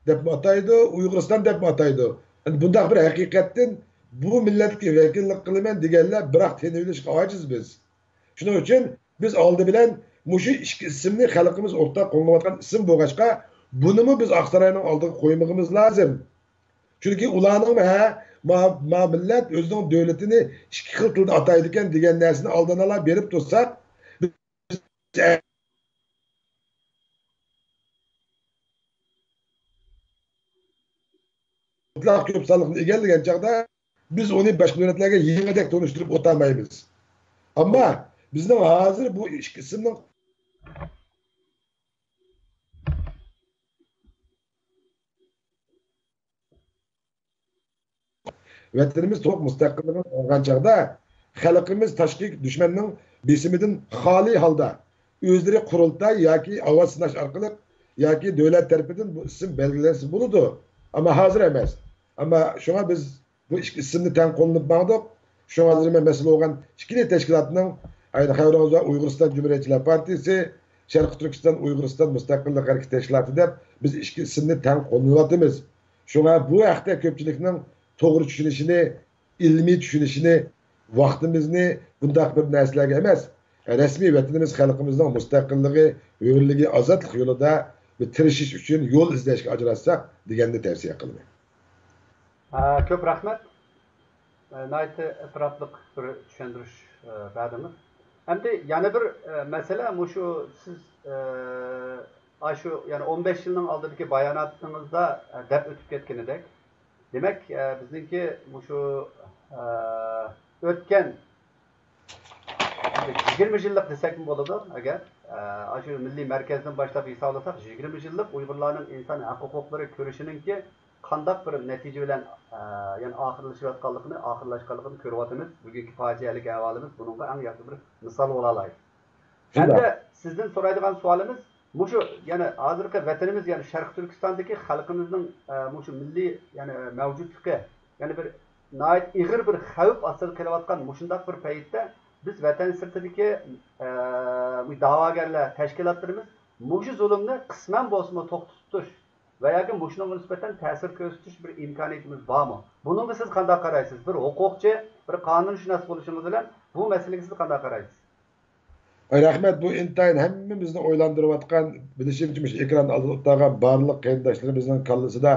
دەپمۇ ئاتايدۇ، ئۇيغۇرىستان دەپمۇ ئاتايدۇ. ئەمدى بۇنداق بىر ھەقىقەتتىن بۇ مىللەتكە ۋەكىللىك قىلىمەن دېگەنلەر بىراق تىنىۋېلىشقا ئاجىز بىز. شۇنىڭ ئۈچۈن بىز ئالدى بىلەن مۇشۇ ئىككى ئىسىمنى، خەلقىمىز ئورتاق قوللىنىۋاتقان ئىسىم بولغاچقا، بۇنىمۇ بىز ئاقساراينىڭ ئالدىغا قويمىغىمىز لازىم. چۈنكى ئۇلارنىڭمۇ، ھە، ما، ما مىللەت ئۆزىنىڭ دۆلىتىنى ئىككى خىل تىلدا ئاتايدىكەن دېگەن نەرسىنى ئالدىن ئالا بېرىپ تۇرساق، بىز مۇتلەق كۆپ سانلىقنى ئىگىلىگەن چاغدا، بىز ئۇنى باشقا دۆلەتلەرگە يېڭىدەك تونۇشتۇرۇپ ئولتۇرمايمىز. ئەمما بىزنىڭ ھازىر بۇ ئىككى ئىسىمنىڭ ۋەتىنىمىز تولۇق مۇستەقىللىقىنى ئالغان چاغدا، خەلقىمىز تاشقى دۈشمەننىڭ بېسىمىدىن خالىي ھالدا، ئۆزلىرى قۇرۇلتاي ياكى ئاۋاز سىناش ئارقىلىق ياكى دۆلەت تەرىپىدىن بۇ ئىسىم بەلگىلەنسە بولىدۇ. ئەمما ھازىر ئەمەس. ئەمما شۇڭا بىز بۇ ئىككى ئىسىمنى تەڭ قوللىنىپ ماڭدۇق. شۇڭا ھازىر مەن مەسئۇل بولغان ئىككىلا تەشكىلاتنىڭ، ئەينى خەۋىرىڭىز بار، ئۇيغۇرىستان جۇمھۇرىيەتچىلەر پارتىيىسى، شەرقىي تۈركىستان ئۇيغۇرىستان مۇستەقىللىق ھەرىكىتى تەشكىلاتى دەپ بىز ئىككى ئىسىمنى تەڭ قوللىنىۋاتىمىز. شۇڭا بۇ ھەقتە كۆپچىلىكنىڭ توغرا چۈشىنىشىنى، ئىلمىي چۈشىنىشىنى، ۋاقتىمىزنى بۇنداق بىر نەرسىلەرگە ئەمەس، رەسمىي ۋەتىنىمىز، خەلقىمىزنىڭ مۇستەقىللىقى، ھۆرلۈكى، ئازادلىقى يولىدا بىر تىرىشىش ئۈچۈن يول ئىزدەشكە ئاجراتساق دېگەننى تەۋسىيە قىلىمەن. ئا، كۆپ رەھمەت. ئە، ناھايىتى ئەتراپلىق بىر چۈشەندۈرۈش، ئە، بەردىڭىز. ئەمدى يەنە بىر، ئە، مەسىلە، مۇشۇ سىز، ئە، ئاشۇ، يەنى ئون بەش يىلنىڭ ئالدىدىكى باياناتىڭىزدا، ئە، دەپ ئۆتۈپ كەتكىنىدەك، دېمەك، ئە، بىزنىڭكى مۇشۇ، ئە، ئۆتكەن يىگىرمە يىللىق دېسەكمۇ بولىدۇ، ئەگەر، ئە، ئاشۇ مىللىي مەركەزدىن باشلاپ ھېسابلىساق، يىگىرمە يىللىق ئۇيغۇرلارنىڭ ئىنسان ھەققى ھوقۇقلىرى كۈرىشىنىڭكى قانداق بىر نەتىجە بىلەن، ئە، يەنى ئاخىرلىشىۋاتقانلىقىنى، ئاخىرلاشقانلىقىنى كۆرۈۋاتىمىز. بۈگۈنكى پاجىئەلىك ئەھۋالىمىز بۇنىڭغا ئەڭ ياخشى بىر مىسال بولالايدۇ. شۇنداق. ئەمدى سىزدىن سورايدىغان سوئالىمىز، مۇشۇ يەنى ھازىرقى ۋەتىنىمىز، يەنى شەرقىي تۈركىستاندىكى خەلقىمىزنىڭ، ئە، مۇشۇ مىللىي، يەنى، مەۋجۇتلۇقى، يەنى بىر ناھايىتى ئېغىر بىر خەۋپ ئاستىدا قېلىۋاتقان مۇشۇنداق بىر پەيتتە، بىز ۋەتەن سىرتىدىكى، ئە، دەۋاگەرلەر، تەشكىلاتلىرىمىز مۇشۇ زۇلۇمنى قىسمەن بولسىمۇ توختىتىپ تۇرۇش ۋە ياكى مۇشۇنىڭغا نىسبەتەن تەسىر كۆرسىتىش بىر ئىمكانىيىتىمىز بارمۇ؟ بۇنىڭغا سىز قانداق قارايسىز؟ بىر ھوقۇقچى، بىر قانۇنشۇناس بولۇشىڭىز بىلەن بۇ مەسىلىگە سىز قانداق قارايسىز؟ ئاي، رەھمەت، بۇ ئىنتايىن ھەممىمىزنى ئويلاندۇرۇۋاتقان، بىلىشىمچە، مۇشۇ ئېكران ئالدىدا ئولتۇرغان بارلىق قېرىنداشلىرىمىزنىڭ كاللىسىدا،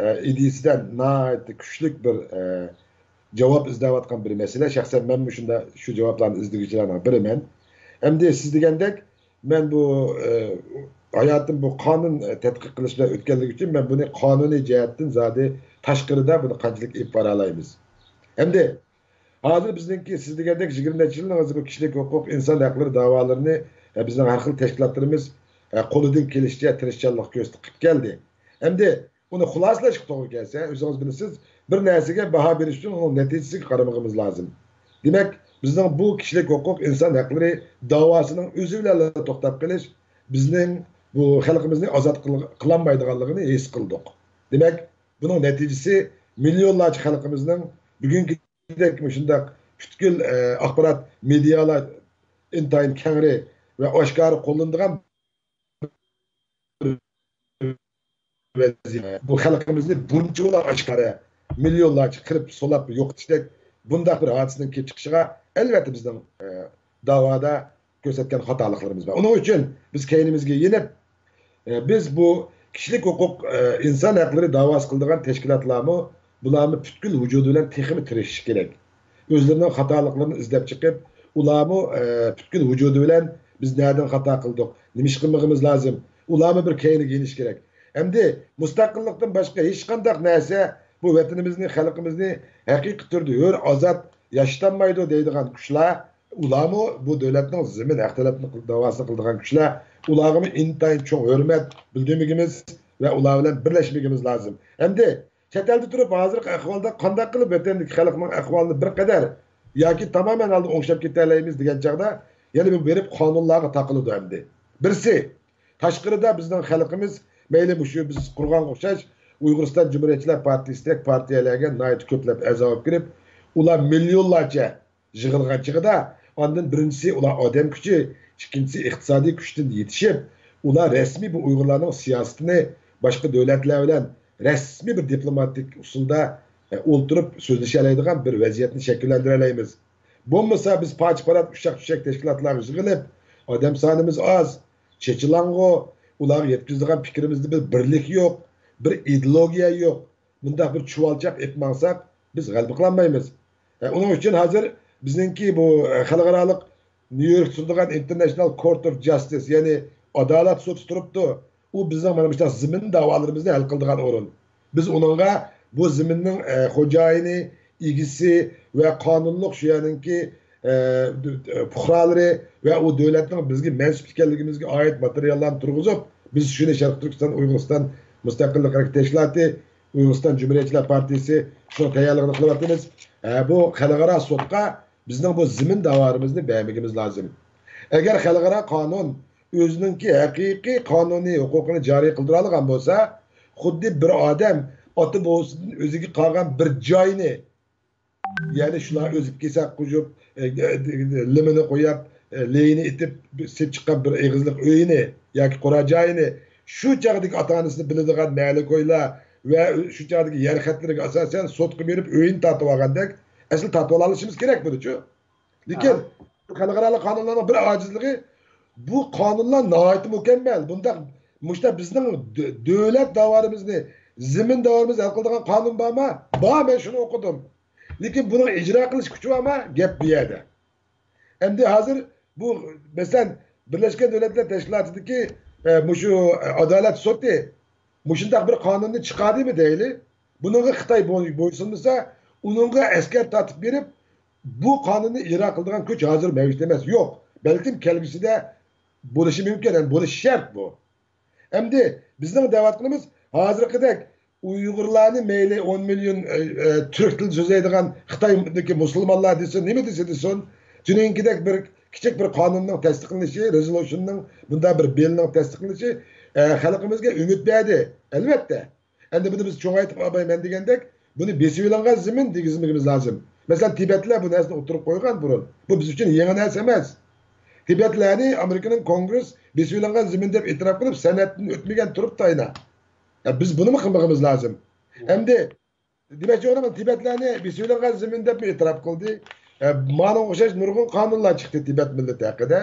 ئە، ئىدىيىسىدە ناھايىتى كۈچلۈك بىر، ئە، جاۋاب ئىزدەۋاتقان بىر مەسىلە. شەخسەن مەنمۇ شۇنداق شۇ جاۋابلارنى ئىزدىگۈچىلەرنىڭ بىرىمەن. ئەمدى سىز دېگەندەك، مەن بۇ، ئە، ھاياتىم بۇ قانۇن، ئە، تەتقىق قىلىش بىلەن ئۆتكەنلىكى ئۈچۈن مەن بۇنى قانۇنىي جەھەتتىن زادى تاشقىرىدا بۇنى قانچىلىك ئېلىپ بارالايمىز. ئەمدى ھازىر بىزنىڭكى سىز دېگەندەك يىگىرمە نەچچە يىلنىڭ ئىزى بۇ كىشىلىك ھوقۇق، ئىنسان ھەقلىرى داۋالىرىنى، ئە، بىزنىڭ ھەر خىل تەشكىلاتلىرىمىز، ئە، قولىدىن كېلىشىچە تىرىشچانلىق كۆرسىتىپ قىلىپ كەلدى. ئەمدى ئۇنى خۇلاسىلاشقا توغرا كەلسە، ئۆزىڭىز بىلىسىز، بىر نەرسىگە باھا بېرىش ئۈچۈن ئۇنىڭ نەتىجىسىگە قارىمىغىمىز لازىم. دېمەك، بىزنىڭ بۇ كىشىلىك ھوقۇق، ئىنسان ھەقلىرى داۋاسىنىڭ ئۆزى بىلەنلا توختاپ قېلىش بىزنىڭ بۇ خەلقىمىزنى ئازاد قىل-، قىلالمايدىغانلىقىنى ھېس قىلدۇق. دېمەك، بۇنىڭ نەتىجىسى مىليونلارچە خەلقىمىزنىڭ بۈگۈنكىدەك مۇشۇنداق پۈتكۈل، ئە، ئاخبارات مېدىيالار ئىنتايىن كەڭرى ۋە ئاشكارا قوللىنىدىغان بۇ خەلقىمىزنى بۇنچىۋالا ئاشكارا، مىليونلارچە قىرىپ، سولاپ يوقىتىشتەك بۇنداق بىر ھادىسىنىڭ كېلىپ چىقىشىغا، ئەلۋەتتە، بىزنىڭ، ئە، داۋادا كۆرسەتكەن خاتالىقلىرىمىز بار. ئۇنىڭ ئۈچۈن بىز كەينىمىزگە يېنىپ، ئە، بىز بۇ كىشىلىك ھوقۇق، ئە، ئىنسان ھەقلىرى داۋاسى قىلىدىغان تەشكىلاتلارمۇ، بۇلارمۇ پۈتكۈل ۋۇجۇدى بىلەن تېخىمۇ تىرىشىشى كېرەك. ئۆزلىرىنىڭ خاتالىقلىرىنى ئىزدەپ چىقىپ، ئۇلارمۇ، ئە، پۈتكۈل ۋۇجۇدى بىلەن بىز نەدىن خاتا قىلدۇق، نېمە ئىش قىلمىغىمىز لازىم، ئۇلارمۇ بىر كەينىگە يېنىشى كېرەك. ئەمدى مۇستەقىللىقتىن باشقا ھېچقانداق نەرسە بۇ ۋەتىنىمىزنى، خەلقىمىزنى ھەقىقىي تۈردە ھۆر، ئازاد ياشىتالمايدۇ دەيدىغان كۈچلەر، ئۇلارمۇ بۇ دۆلەتنىڭ زېمىن ھەق تەلەپ داۋاسىنى قىلىدىغان كۈچلەر، ئۇلارغىمۇ ئىنتايىن چوڭ ھۆرمەت بىلدۈرمىگىمىز ۋە ئۇلار بىلەن بىرلەشمىگىمىز لازىم. ئەمدى چەت ئەلدە تۇرۇپ، ھازىرقى ئەھۋالدا قانداق قىلىپ ۋەتەندىكى خەلقنىڭ ئەھۋالىنى بىر قەدەر ياكى تامامەن ھالدا ئوڭشاپ كېتەلەيمىز دېگەن چاغدا، يەنە بىر بېرىپ قانۇنلارغا تاقىلىدۇ ئەمدى. بىرسى، تاشقىرىدا بىزنىڭ خەلقىمىز، مەيلى مۇشۇ بىز قۇرغانغا ئوخشاش ئۇيغۇرىستان جۇمھۇرىيەتچىلەر پارتىيىسىدەك پارتىيەلەرگە ناھايىتى كۆپلەپ ئەزا بولۇپ كىرىپ، ئۇلار مىليونلارچە يىغىلغان چېغىدا، ئاندىن بىرىنچىسى، ئۇلار ئادەم كۈچى، ئىككىنچىسى، ئىقتىسادىي كۈچتىن يېتىشىپ، ئۇلار رەسمىي بۇ ئۇيغۇرلارنىڭ سىياسىتىنى باشقا دۆلەتلەر بىلەن رەسمىي بىر دىپلوماتىك ئۇسۇلدا، ئە، ئولتۇرۇپ سۆزلىشەلەيدىغان بىر ۋەزىيەتنى شەكىللەندۈرەلەيمىز. بولمىسا بىز پارچە-پارات، ئۇششاق-چۈششەك تەشكىلاتلارغا يىغىلىپ، ئادەم سانىمىز ئاز، چېچىلاڭغۇ، ئۇلارغا يەتكۈزىدىغان پىكرىمىزدە بىر بىرلىك يوق، بىر ئىدېئولوگىيە يوق، مۇنداق بىر چۇۋالچاق ئېلىپ ماڭساق، بىز غەلىبە قىلالمايمىز. ئە، ئۇنىڭ ئۈچۈن ھازىر بىزنىڭكى بۇ، ئە، خەلقئارالىق نيۇ يوركتا تۇرىدىغان International Court of Justice، يەنى ئادالەت سوتى تۇرۇپتۇ. ئۇ بىزنىڭ مانا مۇشۇنداق زېمىن داۋالىرىمىزنى ھەل قىلىدىغان ئورۇن. بىز ئۇنىڭغا بۇ زېمىننىڭ، ئە، خوجايىنى، ئىگىسى ۋە قانۇنلۇق شۇ يەرنىڭكى، ئە، پۇقرالىرى ۋە ئۇ دۆلەتنىڭ بىزگە مەنسۇپ ئىكەنلىكىمىزگە ئائىت ماتېرىياللارنى تۇرغۇزۇپ، بىز شۇنى شەرقىي تۈركىستان، ئۇيغۇرىستان مۇستەقىللىق ھەرىكىتى تەشكىلاتى، ئۇيغۇرىستان جۇمھۇرىيەتچىلەر پارتىيىسى شۇنىڭ تەييارلىقىنى قىلىۋاتىمىز. ئە، بۇ خەلقئارا سوتقا بىزنىڭ بۇ زېمىن داۋالىرىمىزنى بەرمىگىمىز لازىم. ئەگەر خەلقئارا قانۇن ئۆزىنىڭكى ھەقىقىي قانۇنىي ھوقۇقىنى جارى قىلدۇرالىغان بولسا، خۇددى بىر ئادەم ئاتا بوۋىسىدىن ئۆزىگە قالغان بىر جاينى، يەنى شۇلار ئۆزىگە كېسەك قوشۇپ، ئە، ئە، لىمىنى قويۇپ، ئە، لېيىنى ئېتىپ سېلىپ چىققان بىر ئېغىزلىق ئۆيىنى ياكى قورا جايىنى، شۇ چاغدىكى ئاتا-ئانىسىنى بىلىدىغان مەلىكويلار ۋە شۇ چاغدىكى يەر خەتلىرىگە ئاساسەن سوتقا بېرىپ ئۆيىنى تارتىۋالغاندەك، ئەسلى تارتىۋالالىشىمىز كېرەك بۇنىچۇ. لېكىن خەلقئارالىق قانۇنلارنىڭ بىر ئاجىزلىقى، بۇ قانۇنلار ناھايىتى مۇكەممەل. بۇنداق، مۇشۇنداق بىزنىڭ دۆ-، دۆلەت داۋالىرىمىزنى، زېمىن داۋالىرىمىزنى ھەل قىلىدىغان قانۇن بارمۇ؟ بار، مەن شۇنى ئوقۇدۇم. لېكىن بۇنىڭ ئىجرا قىلىش كۈچى بارمۇ؟ گەپ بۇ يەردە. ئەمدى ھازىر بۇ، مەسىلەن، بىرلەشكەن دۆلەتلەر تەشكىلاتىدىكى، ئە، مۇشۇ، ئە، ئادالەت سوتى مۇشۇنداق بىر قانۇننى چىقاردىمۇ دەيلى؟ بۇنىڭغا خىتاي بوي-، بويسۇنمىسا، ئۇنىڭغا ئەسكەر تارتىپ بېرىپ، بۇ قانۇننى ئىجرا قىلىدىغان كۈچ ھازىر مەۋجۇت ئەمەس، يوق. بەلكىم كەلگۈسىدە بولۇشى مۇمكىن، ھەم بولۇشى شەرت بۇ. ئەمدى بىزنىڭ دەۋاتقىنىمىز ھازىرقىدەك ئۇيغۇرلارنى مەيلى ئون مىليون، ئە، ئە، تۈرك تىلى سۆزلەيدىغان خىتايدىكى مۇسۇلمانلار دېسۇن، نېمە دېسە دېسۇن، تۈنۈگۈنكىدەك بىر كىچىك بىر قانۇننىڭ تەستىقلىنىشى، رېزولۇشننىڭ، بۇنداق بىر بىلنىڭ تەستىقلىنىشى، ئە، خەلقىمىزگە ئۈمىد بەردى. ئەلۋەتتە. ئەمدى بۇنى بىز چوڭايتىپ ئالمايمەن دېگەندەك، بۇنى بېسىۋېلىنغان زېمىن دېگۈزمىگىمىز لازىم. مەسىلەن، تىبەتلەر بۇ نەرسىنى ئوتتۇرىغا قويغان بۇرۇن. بۇ بىز ئۈچۈن يېڭى نەرسە ئەمەس. تىبەتلەرنى ئامېرىكىنىڭ كونگرېس بېسىۋېلىنغان زېمىن دەپ ئېتىراپ قىلىپ، سەنەدتىن ئۆتمىگەن تۇرۇپتۇ ئاينا. يا، بىز بۇنىمۇ قىلمىغىمىز لازىم. ئەمدى دېمەكچى بولغىنىم، تىبەتلەرنى بېسىۋېلىنغان زېمىن دەپمۇ ئېتىراپ قىلدى. ئە، مانا ئوخشاش نۇرغۇن قانۇنلار چىقتى تىبەت مىللىتى ھەققىدە.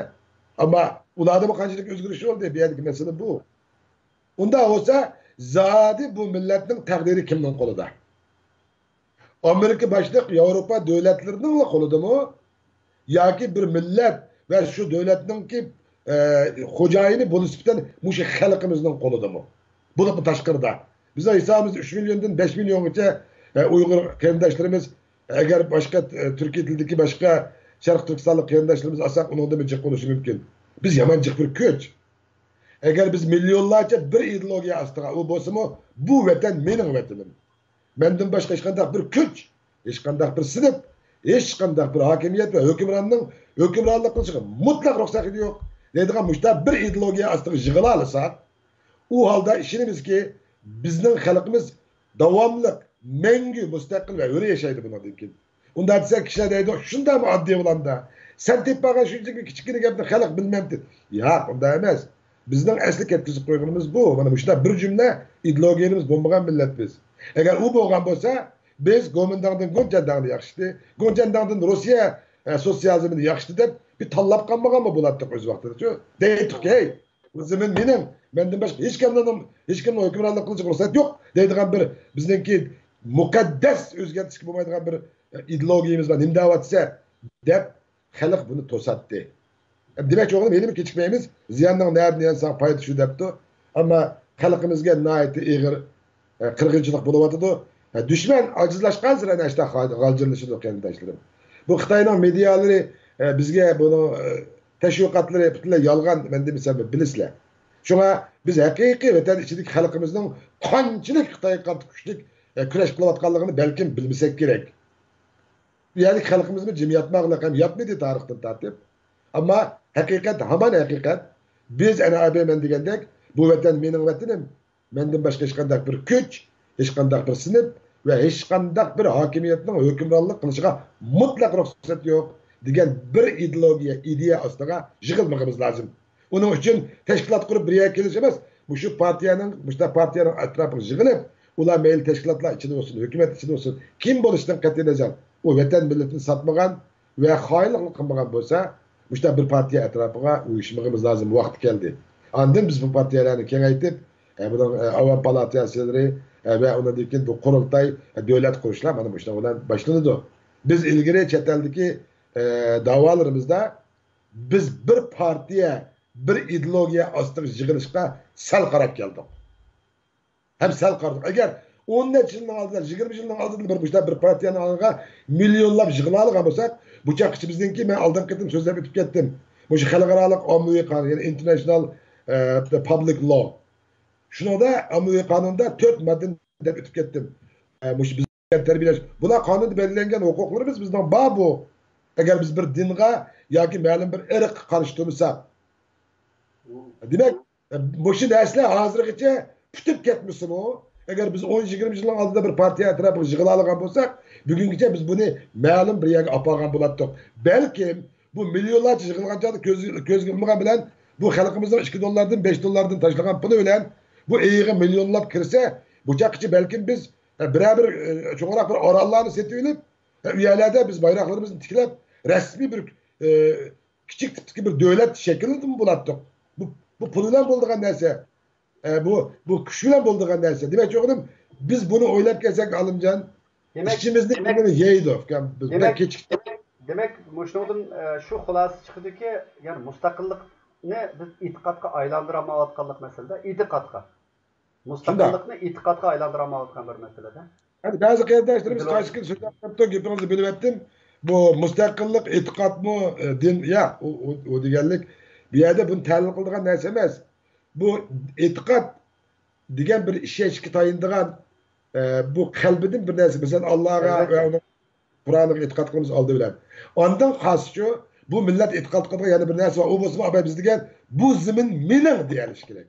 ئەمما ئۇلاردىمۇ قانچىلىك ئۆزگىرىش بولدى؟ بۇ يەردىكى مەسىلە بۇ. ئۇنداق بولسا، زادى بۇ مىللەتنىڭ تەقدىرى كىمنىڭ قولىدا؟ ئامېرىكا باشلىق ياۋروپا دۆلەتلىرىنىڭلا قولىدىمۇ؟ ياكى بىر مىللەت ۋە شۇ دۆلەتنىڭكى، ئە، خوجايىنى بولۇش سۈپىتىدە مۇشۇ خەلقىمىزنىڭ قولىدىمۇ؟ بولۇپمۇ تاشقىرىدا. بىزنىڭ ھېسابىمىزدا ئۈچ مىليوندىن بەش مىليونغىچە، ئە، ئۇيغۇر قېرىنداشلىرىمىز، ئەگەر باشقا، ئە، تۈركىي تىلدىكى باشقا شەرقىي تۈركىستانلىق قېرىنداشلىرىمىز ئالساق، ئۇنىڭدىنمۇ جىق بولۇشى مۇمكىن. بىز يامان جىق بىر كۈچ. ئەگەر بىز مىليونلارچە بىر ئىدېئولوگىيە ئاستىغا، ئۇ بولسىمۇ، بۇ ۋەتەن مېنىڭ ۋەتىنىم. مەندىن باشقا ھېچقانداق بىر كۈچ، ھېچقانداق بىر سىنىپ، ھېچقانداق بىر ھاكىمىيەت ۋە ھۆكۈمراننىڭ ھۆكۈمرانلىق قىلىشىغا مۇتلەق رۇخسەت يوق دەيدىغان مۇشۇنداق بىر ئىدېئولوگىيە ئاستىغا يىغىلالىساق، ئۇ ھالدا ئىشىنىمىزكى، بىزنىڭ خەلقىمىز داۋاملىق مەڭگۈ مۇستەقىل ۋە ھۆر ياشايدۇ بۇنىڭدىن كېيىن. ئۇنداق دېسە، كىشىلەر دەيدۇ، شۇنداقمۇ ئاددىي بولامدا؟ سەن تېپىپ بارغان شۇنچىلىك كىچىككىنە گەپنى خەلق بىلمەمتى؟ ياق، ئۇنداق ئەمەس. بىزنىڭ ئەسلى كەتكۈزۈپ قويغىنىمىز بۇ. مانا مۇشۇنداق بىر جۈملە ئىدېئولوگىيەمىز بولمىغان مىللەت بىز. ئەگەر ئۇ بولغان بولسا، بىز گومىنداڭدىن گۇنچەنداڭنى ياخشىتى، گۇنچەنداڭدىن روسىيە، ئە، سوتسىيالىزمىنى ياخشىتى دەپ بىر تاللاپ قالمىغانمۇ بولاتتۇق ئۆز ۋاقتىدا، شۇ دەيتتۇق، ھەي، بۇ زېمىن مېنىڭ، مەندىن باشقا ھېچكىمنىڭ، ھېچكىمنىڭ ھۆكۈمرانلىق قىلىشىغا رۇخسەت يوق دەيدىغان بىر بىزنىڭكى مۇقەددەس ئۆزگەرتىشكە بولمايدىغان بىر ئىدېئولوگىيىمىز بار، نېمە دەۋاتىسە دەپ خەلق بۇنى توساتتى. دېمەكچى بولغىنىم، ھېلىمۇ كېچىكمەيمىز، زىياننىڭ نەدىن يانساڭ پايدا شۇ دەپتۇ. ئەمما خەلقىمىزگە ناھايىتى ئېغىر ئە، قىرغىنچىلىق بولۇۋاتىدۇ. ئە، دۈشمەن ئاجىزلاشقانسېرى ئاشتا غالجىرلىشىدۇ، قېرىنداشلىرىم. بۇ خىتاينىڭ مېدىيالىرى، ئە، بىزگە بۇنىڭ، ئە، تەشۋىقاتلىرى پۈتۈنلەي يالغان، مەن دېمىسەم بىلىسىلەر. شۇڭا بىز ھەقىقىي ۋەتەن ئىچىدىكى خەلقىمىزنىڭ قانچىلىك خىتايغا قارشى كۈچلۈك، ئە، كۈرەش قىلىۋاتقانلىقىنى بەلكىم بىلمىسەك كېرەك. بۇ يەردىكى خەلقىمىزمۇ جىم ياتماقلىق ھەم ياتمىدى تارىختىن تارتىپ. ئەمما ھەقىقەت ھامان ھەقىقەت. بىز ئەنە ئەبەي مەن دېگەندەك، بۇ ۋەتەن مېنىڭ ۋەتىنىم. مەندىن باشقا ھېچقانداق بىر كۈچ، ھېچقانداق بىر سىنىپ ۋە ھېچقانداق بىر ھاكىمىيەتنىڭ ھۆكۈمرانلىق قىلىشىغا مۇتلەق رۇخسەت يوق دېگەن بىر ئىدېئولوگىيە، ئىدىيە ئاستىغا يىغىلمىقىمىز لازىم. ئۇنىڭ ئۈچۈن تەشكىلات قۇرۇپ بىر يەرگە كېلىش ئەمەس، مۇشۇ پارتىيەنىڭ، مۇشۇنداق پارتىيەنىڭ ئەتراپىغا يىغىلىپ، ئۇلار مەيلى تەشكىلاتلار ئىچىدە بولسۇن، ھۆكۈمەت ئىچىدە بولسۇن، كىم بولۇشىدىن قەتئىينەزەر، ئۇ ۋەتەن مىللىتىنى ساتمىغان ۋە خائىنلىقنى قىلمىغان بولسا، مۇشۇنداق بىر پارتىيە ئەتراپىغا ئۇيۇشمىقىمىز لازىم، ۋاقتى كەلدى. ئاندىن بىز بۇ پارتىيەلەرنى كېڭەيتىپ، ئە، بۇنىڭ، ئە، ئاۋام پالاتاسلىرى، ئە، ۋە ئۇنىڭدىن كېيىن بۇ قۇرۇلتاي، ئە، دۆلەت قۇرۇشلار مانا مۇشۇنىڭ بىلەن باشلىنىدۇ. بىز ئىلگىرى چەت ئەلدىكى، ئە، داۋالىرىمىزدا بىز بىر پارتىيە، بىر ئىدېئولوگىيە ئاستىغا يىغىلىشقا سەل قاراپ كەلدۇق. ھەم سەل قارىدۇق. ئەگەر ئون نەچچە يىلنىڭ ئالدىدا، يىگىرمە يىلنىڭ ئالدىدا بىر مۇشۇنداق بىر پارتىيەنىڭ ئالدىغا مىليونلاپ يىغىنالىغان بولساق، بۇ چاغقىچە بىزنىڭكى، مەن ئالدىنقى قېتىم سۆزلەپ ئۆتۈپ كەتتىم. مۇشۇ خەلقئارالىق ئاممىۋى قانۇن، يەنى ئىنتېرناشنال، ئە، پابلىك لا. شۇنىڭدا ئاممىۋى قانۇندا تۆت ماددىنى دەپ ئۆتۈپ كەتتىم. ئە، مۇشۇ بىز تەربىيەلەش. بۇلار قانۇندا بەلگىلەنگەن ھوقۇقلىرىمىز بىزنىڭ بار بۇ. ئەگەر بىز بىر دىنغا ياكى مەلۇم بىر ئىرققا قارشى تۇرمىساق. دېمەك، مۇشۇ نەرسىلەر ھازىرغىچە پۈتۈپ كەتمىسىمۇ، ئەگەر بىز ئون يىگىرمە يىلنىڭ ئالدىدا بىر پارتىيە ئەتراپىغا يىغىلالىغان بولساق، بۈگۈنگىچە بىز بۇنى مەلۇم بىر يەرگە ئاپارغان بولاتتۇق. بەلكىم بۇ مىليونلارچە يىغىلغان چاغدا كۆز، كۆزگە ئىلمىغان بىلەن بۇ خەلقىمىزنىڭ ئىككى دوللاردىن، بەش دوللاردىن تاشلىغان پۇلى بىلەن بۇ ئېيىغا مىليونلاپ كىرسە، بۇ چاغقىچە بەلكىم بىز، ئە، بىرەر بىر، ئە، چوڭراق بىر ئاراللارنى سېتىۋېلىپ، ئە، ئۇ يەرلەردە بىز بايراقلىرىمىزنى تىكلەپ، رەسمىي بىر، ئە، كىچىك تىپتىكى بىر دۆلەت شەكىللىدىمۇ بولاتتۇق. بۇ، بۇ پۇل بىلەن بولىدىغان نەرسە. ئە، بۇ، بۇ كۈچ بىلەن بولىدىغان نەرسە. دېمەكچى بولغىنىم، بىز بۇنى ئويلاپ كەلسەك، ئالىمجان، دېمەك، ئىچىمىزنى دېمەك، يەيدۇ، ئۇكام. بىز بەك دېمەك، كېچىكتۇق. دېمەك، دېمەك، مۇشۇنىڭدىن، ئە، شۇ خۇلاسە چىقىدۇكى، يەنى مۇستەقىللىقنى بىز ئېتىقادقا ئايلاندۇرالمايۋاتقانلىق مەسىلىدە، ئېتىقادقا. شۇنداق. مۇستەقىللىقنى ئېتىقادقا ئايلاندۇرالمايۋاتقان بىر مەسىلىدە. ھەدە بەزى قېرىنداشلىرىمىز ئىدېئولوگىيە. قارشى كېلىپ سۆزلەپ كەپتۇ، گېپىڭىزنى بۆلۈۋەتتىم. بۇ مۇستەقىللىق ئېتىقادمۇ، ئە، دىن؟ ياق، ئۇ، ئۇ، ئۇ دېگەنلىك بۇ يەردە بۇنى تەلىل قىلىدىغان نەرسە ئەمەس. بۇ ئېتىقاد دېگەن بىر ئىشەنچكە تايىنىدىغان، ئە، بۇ قەلبىدىن بىر نەرسە، مەسىلەن، ئاللاغا ئەلۋەتتە. ۋە ئۇنىڭ قۇرئانىغا ئېتىقاد قىلىمىز ئالدى بىلەن. ئاندىن خاسچۇ، بۇ مىللەت ئېتىقاد قىلىدىغان يەنە بىر نەرسە بار. ئۇ بولسىمۇ، ئاباي بىز دېگەن، بۇ زېمىن مېنىڭ دېيەلىشى كېرەك.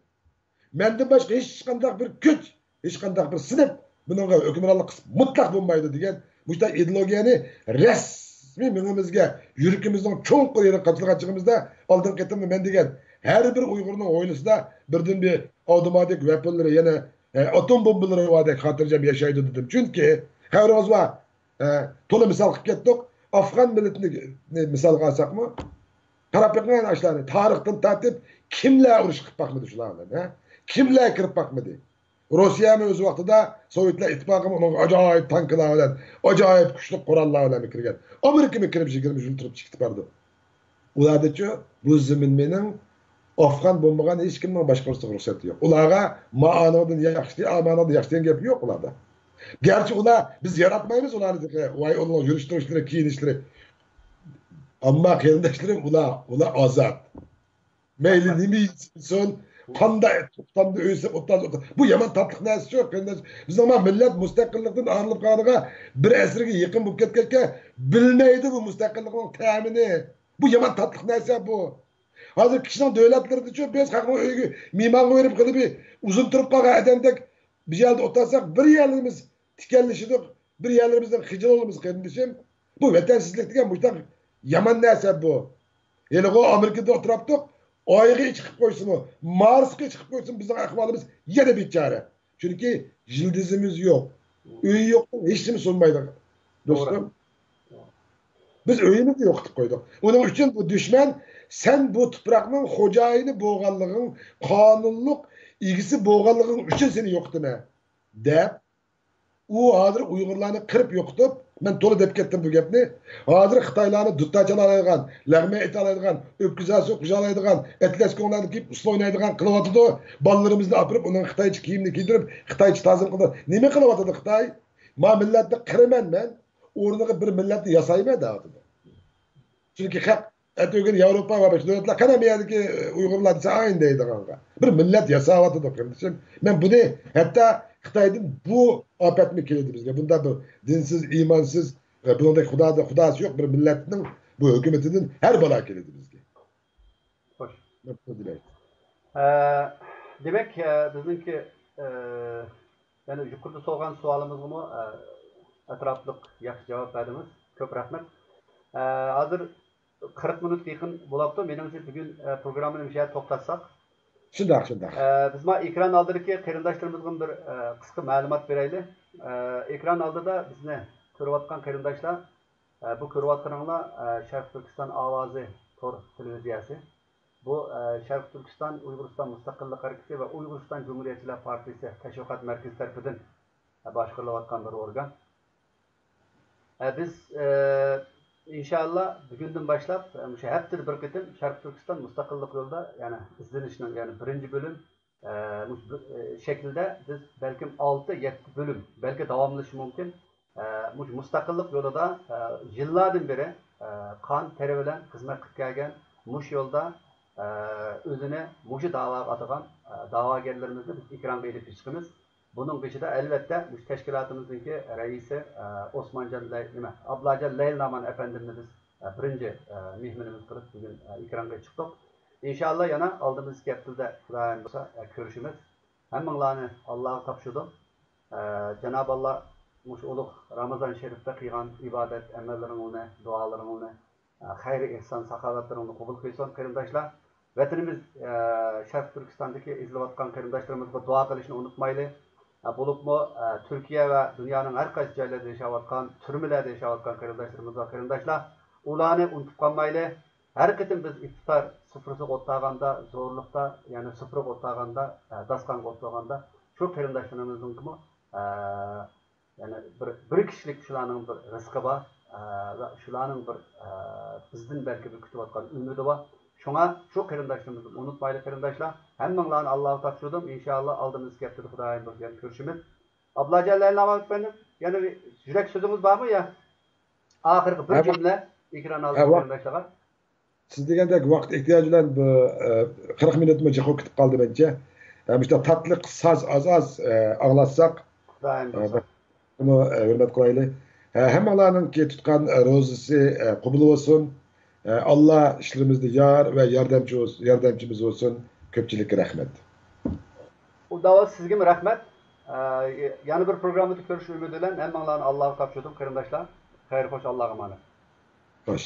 مەندىن باشقا ھېچقانداق بىر كۈچ، ھېچقانداق بىر سىنىپ بۇنىڭغا ھۆكۈمرانلىق قىلىشقا مۇتلەق بولمايدۇ دېگەن مۇشۇنداق ئىدېئولوگىيەنى رەسمىي مېڭىمىزگە، يۈرىكىمىزنىڭ چوڭقۇر يېرىغا قاچىلىغان چېغىمىزدا، ئالدىنقى قېتىمدا مەن دېگەن، ھەر بىر ئۇيغۇرنىڭ ھويلىسىدا بىردىن بىر ئاۋتوماتىك ۋەپونلىرى، يەنە، ئە، ئاتوم بومبىلىرى باردەك خاتىرجەم ياشايدۇ دېدىم. چۈنكى، خەۋىرىڭىز بار، ئە، تولا مىسال قىلىپ كەتتۇق. ئافغان مىللىتىنى مىسالغا ئالساقمۇ، قاراپ بېقىڭ ئەنە ئاشۇلارنى. تارىختىن تارتىپ كىملەر ئۇرۇش قىلىپ باقمىدى شۇلار بىلەن، ھە؟ كىملەر كىرىپ باقمىدى؟ روسىيەمۇ ئۆز ۋاقتىدا سوۋېتلار ئىتتىپاقىمۇ ئۇنىڭغا ئاجايىپ تانكىلار بىلەن، ئاجايىپ كۈچلۈك قوراللار بىلەن كىرگەن. ئامېرىكىمۇ كىرىپ يىگىرمە يىل تۇرۇپ چىقىپ كېتىپ بارىدۇ. ئۇلاردىچۇ، بۇ زېمىن مېنىڭ، ئافغان بولمىغان ھېچكىمنىڭ باشقۇرۇشىغا رۇخسەتى يوق. ئۇلارغا ما ئانىڭدىن ياخشى، ئا مانىڭدىن ياخشى دېگەن گەپ يوق ئۇلاردا. گەرچە ئۇلار، بىز ياراتمايمىز ئۇلارنى، ۋاي ئۇنىڭ يۈرۈش تۇرۇشلىرى، كىيىنىشلىرى. ئەمما قېرىنداشلىرىم، ئۇلار، ئۇلار ئازاد. مەيلى نېمە يېسۇن، قانداق توختامدا ئۆيسە ئوتتاز ئوتتاز. بۇ يامان تاتلىق نەرسىچۇ، قېرىنداش. بىزنىڭ ما مىللەت مۇستەقىللىقتىن ئايرىلىپ قالغىنىغا بىر ئەسىرگە يېقىن بولۇپ كەتكەچكە بىلمەيدۇ بۇ مۇستەقىللىقنىڭ تەمىنى. بۇ يامان تاتلىق نەرسە بۇ. ھازىر كىشىنىڭ دۆلەتلىرىدىچۇ، بىز خەقنىڭ ئۆيىگە مېھمانغا بېرىپ قېلىپ، ئۇزۇن تۇرۇپ قالغان ئادەمدەك بىر يەردە ئولتۇرساق، بىر يەرلىرىمىز تىكەنلىشىدۇق، بىر يەرلىرىمىزدىن خىجىل بولىمىز، قېرىندىشىم. بۇ ۋەتەنسىزلىك دېگەن مۇشۇنداق يامان نەرسە بۇ. ھېلىغۇ ئامېرىكىدا ئولتۇراپتۇق، ئايغا چىقىپ قويسىمۇ، مارسقا چىقىپ قويسىمۇ، بىزنىڭ ئەھۋالىمىز يەنە بىچارە. چۈنكى يىلتىزىمىز يوق. ئۆيى يوقنىڭ ھېچنېمىسى بولمايدۇ. توغرا. دوستۇم، بىز ئۆيىمىزنى يوقىتىپ قويدۇق. ئۇنىڭ ئۈچۈن بۇ دۈشمەن، سەن بۇ تۇپراقنىڭ خوجايىنى بولغانلىقىڭ، قانۇنلۇق ئىگىسى بولغانلىقىڭ ئۈچۈن سېنى يوقىتىمەن، دەپ، ئۇ ھازىر ئۇيغۇرلارنى قىرىپ يوقىتىپ، مەن تولا دەپ كەتتىم بۇ گەپنى. ھازىر خىتايلارنى دۇتار چالالايدىغان، لەغمەن ئېتالايدىغان، ئۆپكە زاسى قوشالايدىغان، ئەتلەس كۆڭلەرنى كىيىپ ئۇسسۇل ئوينايدىغان قىلىۋاتىدۇ. بالىلىرىمىزنى ئاپىرىپ، ئۇنىڭ خىتايچە كىيىمنى كىيدۈرۈپ، خىتايچە تازىم قىلىدۇ. نېمە قىلىۋاتىدۇ خىتاي؟ ما مىللەتنى قىرىمەن مەن، ئورنىغا بىر مىللەتنى ياسايمەن دەۋاتىدۇ. چۈنكى خەق ئەتىگۈن ياۋروپا ۋە باشقا دۆلەتلەر، قېنى بۇ يەردىكى ئۇيغۇرلار دېسە، ئايىن دەيدىغانغا. بىر مىللەت ياساۋاتىدۇ، قېرىندىشىم. مەن بۇنى ھەتتا خىتايدىن بۇ ئاپەتمۇ كېلىدۇ بىزگە. بۇنداق بىر دىنسىز، ئىمانسىز، بۇنىڭدەك خۇدا، خۇداسى يوق بىر مىللەتنىڭ بۇ ھۆكۈمىتىدىن ھەر بالا كېلىدۇ بىزگە. خوش. مەن بۇنى دېمەي. ئە، دېمەك، ئە، بىزنىڭكى، ئە، يەنى يۇقىرىدا سورىغان سوئالىمىزغىمۇ، ئە، ئەتراپلىق ياخشى جاۋاب بەردىڭىز. كۆپ رەھمەت. ئە، ھازىر قىرىق مىنۇتقا يېقىن بولاپتۇ. مېنىڭچە بۈگۈن، ئە، پروگراممىنى مۇشۇ يەردە توختاتساق. شۇنداق، شۇنداق. ئە، بىز ما ئېكران ئالدىدىكى قېرىنداشلىرىمىزغىمۇ بىر، ئە، قىسقا مەلۇمات بېرەيلى. ئە، ئېكران ئالدىدا بىزنى كۆرۈۋاتقان قېرىنداشلار، ئە، بۇ كۆرۈۋاتقىنىڭلار، ئە، شەرقىي تۈركىستان ئاۋازى تور تېلېۋىزىيەسى. بۇ، ئە، شەرقىي تۈركىستان ئۇيغۇرىستان مۇستەقىللىق ھەرىكىتى ۋە ئۇيغۇرىستان جۇمھۇرىيەتچىلەر پارتىيىسى تەشۋىقات مەركىزى تەرىپىدىن باشقۇرۇلۇۋاتقان بىر ئورگان. ئە، بىز، ئە، ئىنشاللا بۈگۈندىن باشلاپ، ئە، مۇشۇ ھەپتىدە بىر قېتىم شەرقىي تۈركىستان مۇستەقىللىق يولىدا، يەنى ئىزدىنىشنىڭ، يەنى بىرىنچى بۆلۈم، ئە، مۇشۇ بىر، ئە، شەكلىدە بىز بەلكىم ئالتە، يەتتە بۆلۈم، بەلكى داۋاملىشىشى مۇمكىن. ئە، مۇشۇ مۇستەقىللىق يولىدا، ئە، يىللاردىن بېرى، ئە، قان، تەر بىلەن خىزمەت قىلىپ كەلگەن، مۇشۇ يولدا، ئە، ئۆزىنى مۇشۇ داۋاغا ئاتىغان، ئە، داۋاگەرلىرىمىزنى بىز ئېكرانغا ئېلىپ چىقىمىز. بۇنىڭ بېشىدا، ئەلۋەتتە، مۇشۇ تەشكىلاتىمىزنىڭكى رەئىسى، ئە، ئوسمانجان لەي-، نېمە، ئابلاجان لەيلىنامان ئەپەندىمنى بىز، ئە، بىرىنچى، ئە، مېھمىنىمىز قىلىپ بۈگۈن، ئە، ئېكرانغا چىقتۇق. ئىنشاللا يەنە ئالدىمىزدىكى ھەپتىدە خۇدايىم بۇيرۇسا، ئە، كۆرۈشىمىز. ھەممىڭلارنى ئاللاغا تاپشۇردۇم. ئە، جانابى ئاللا مۇشۇ ئۇلۇغ رامىزان شېرىپتە قىلغان ئىبادەت ئەمەللىرىڭلارنى، دۇئالىرىڭلارنى، ئە، خەير ئېھسان ساخاۋەتلىرىڭلارنى قوبۇل قىلسۇن، قېرىنداشلار. ۋەتىنىمىز، ئە، شەرقىي تۈركىستاندىكى ئېزىلىۋاتقان قېرىنداشلىرىمىزغا دۇئا قىلىشنى ئۇنتۇمايلى. ئە، بولۇپمۇ، ئە، تۈركىيە ۋە دۇنيانىڭ ھەر قايسى جايلىرىدا ياشاۋاتقان، تۈرمىلەردە ياشاۋاتقان قېرىنداشلىرىمىز بار، قېرىنداشلار. ئۇلارنى ئۇنتۇپ قالمايلى. ھەر قېتىم بىز ئىپتار سۇپرىسىغا ئولتۇرغاندا، زورلۇقتا، يەنى سۇپرىغا ئولتۇرغاندا، ئە، داستانغا ئولتۇرغاندا، شۇ قېرىنداشلىرىمىزنىڭكىمۇ، ئە، يەنى بىر، بىر كىشىلىك شۇلارنىڭ بىر رىزقى بار، ئە، ۋە شۇلارنىڭ بىر، ئە، بىزدىن بەلكى بىر كۈتۈۋاتقان ئۈمىدى بار. شۇڭا شۇ قېرىنداشلىرىمىزنى ئۇنتۇمايلى، قېرىنداشلار. ھەممىڭلارنى ئاللاغا تاپشۇردۇم. ئىنشاللا ئالدىمىزدىكى ھەپتىدە خۇدايىم بۇيرۇسا يەنە كۆرۈشىمىز. ئابلاجان لەيلىنامان ئەپەندىم، يەنە بىر يۈرەك سۆزىڭىز بارمۇ يا؟ ئاخىرقى بىر ھە، بار. جۈملە ئېكران ھە، ئالدىدىكى بار. قېرىنداشلارغا. سىز دېگەندەك ۋاقىت ئېھتىياجى بىلەن بۇ، ئە، قىرىق مىنۇتمۇ جىق بولۇپ كېتىپ قالدى مەنچە. ئە، مۇشۇنداق تاتلىق ساز ئاز-ئاز، ئە، ئاڭلاتساق، خۇدايىم ئە، بۇيرۇسا. بۇنى، ئە، ھۆرمەت قىلايلى. ئە، ھەممىڭلارنىڭكى تۇتقان، ئە، روزىسى، ئە، قوبۇل بولسۇن. ئە، ئاللا ئىشلىرىمىزدا يار ۋە ياردەمچى بولسۇن، ياردەمچىمىز بولسۇن. كۆپچىلىككە رەھمەت. ئۇداۋا سىزگىمۇ رەھمەت. ئە، يەنە بىر پروگراممىدا كۆرۈشۈش ئۈمىدى بىلەن ھەممىڭلارنى ئاللاغا تاپشۇردۇم، قېرىنداشلار. خەير خوش، ئاللاغا ئامانەت. خوش.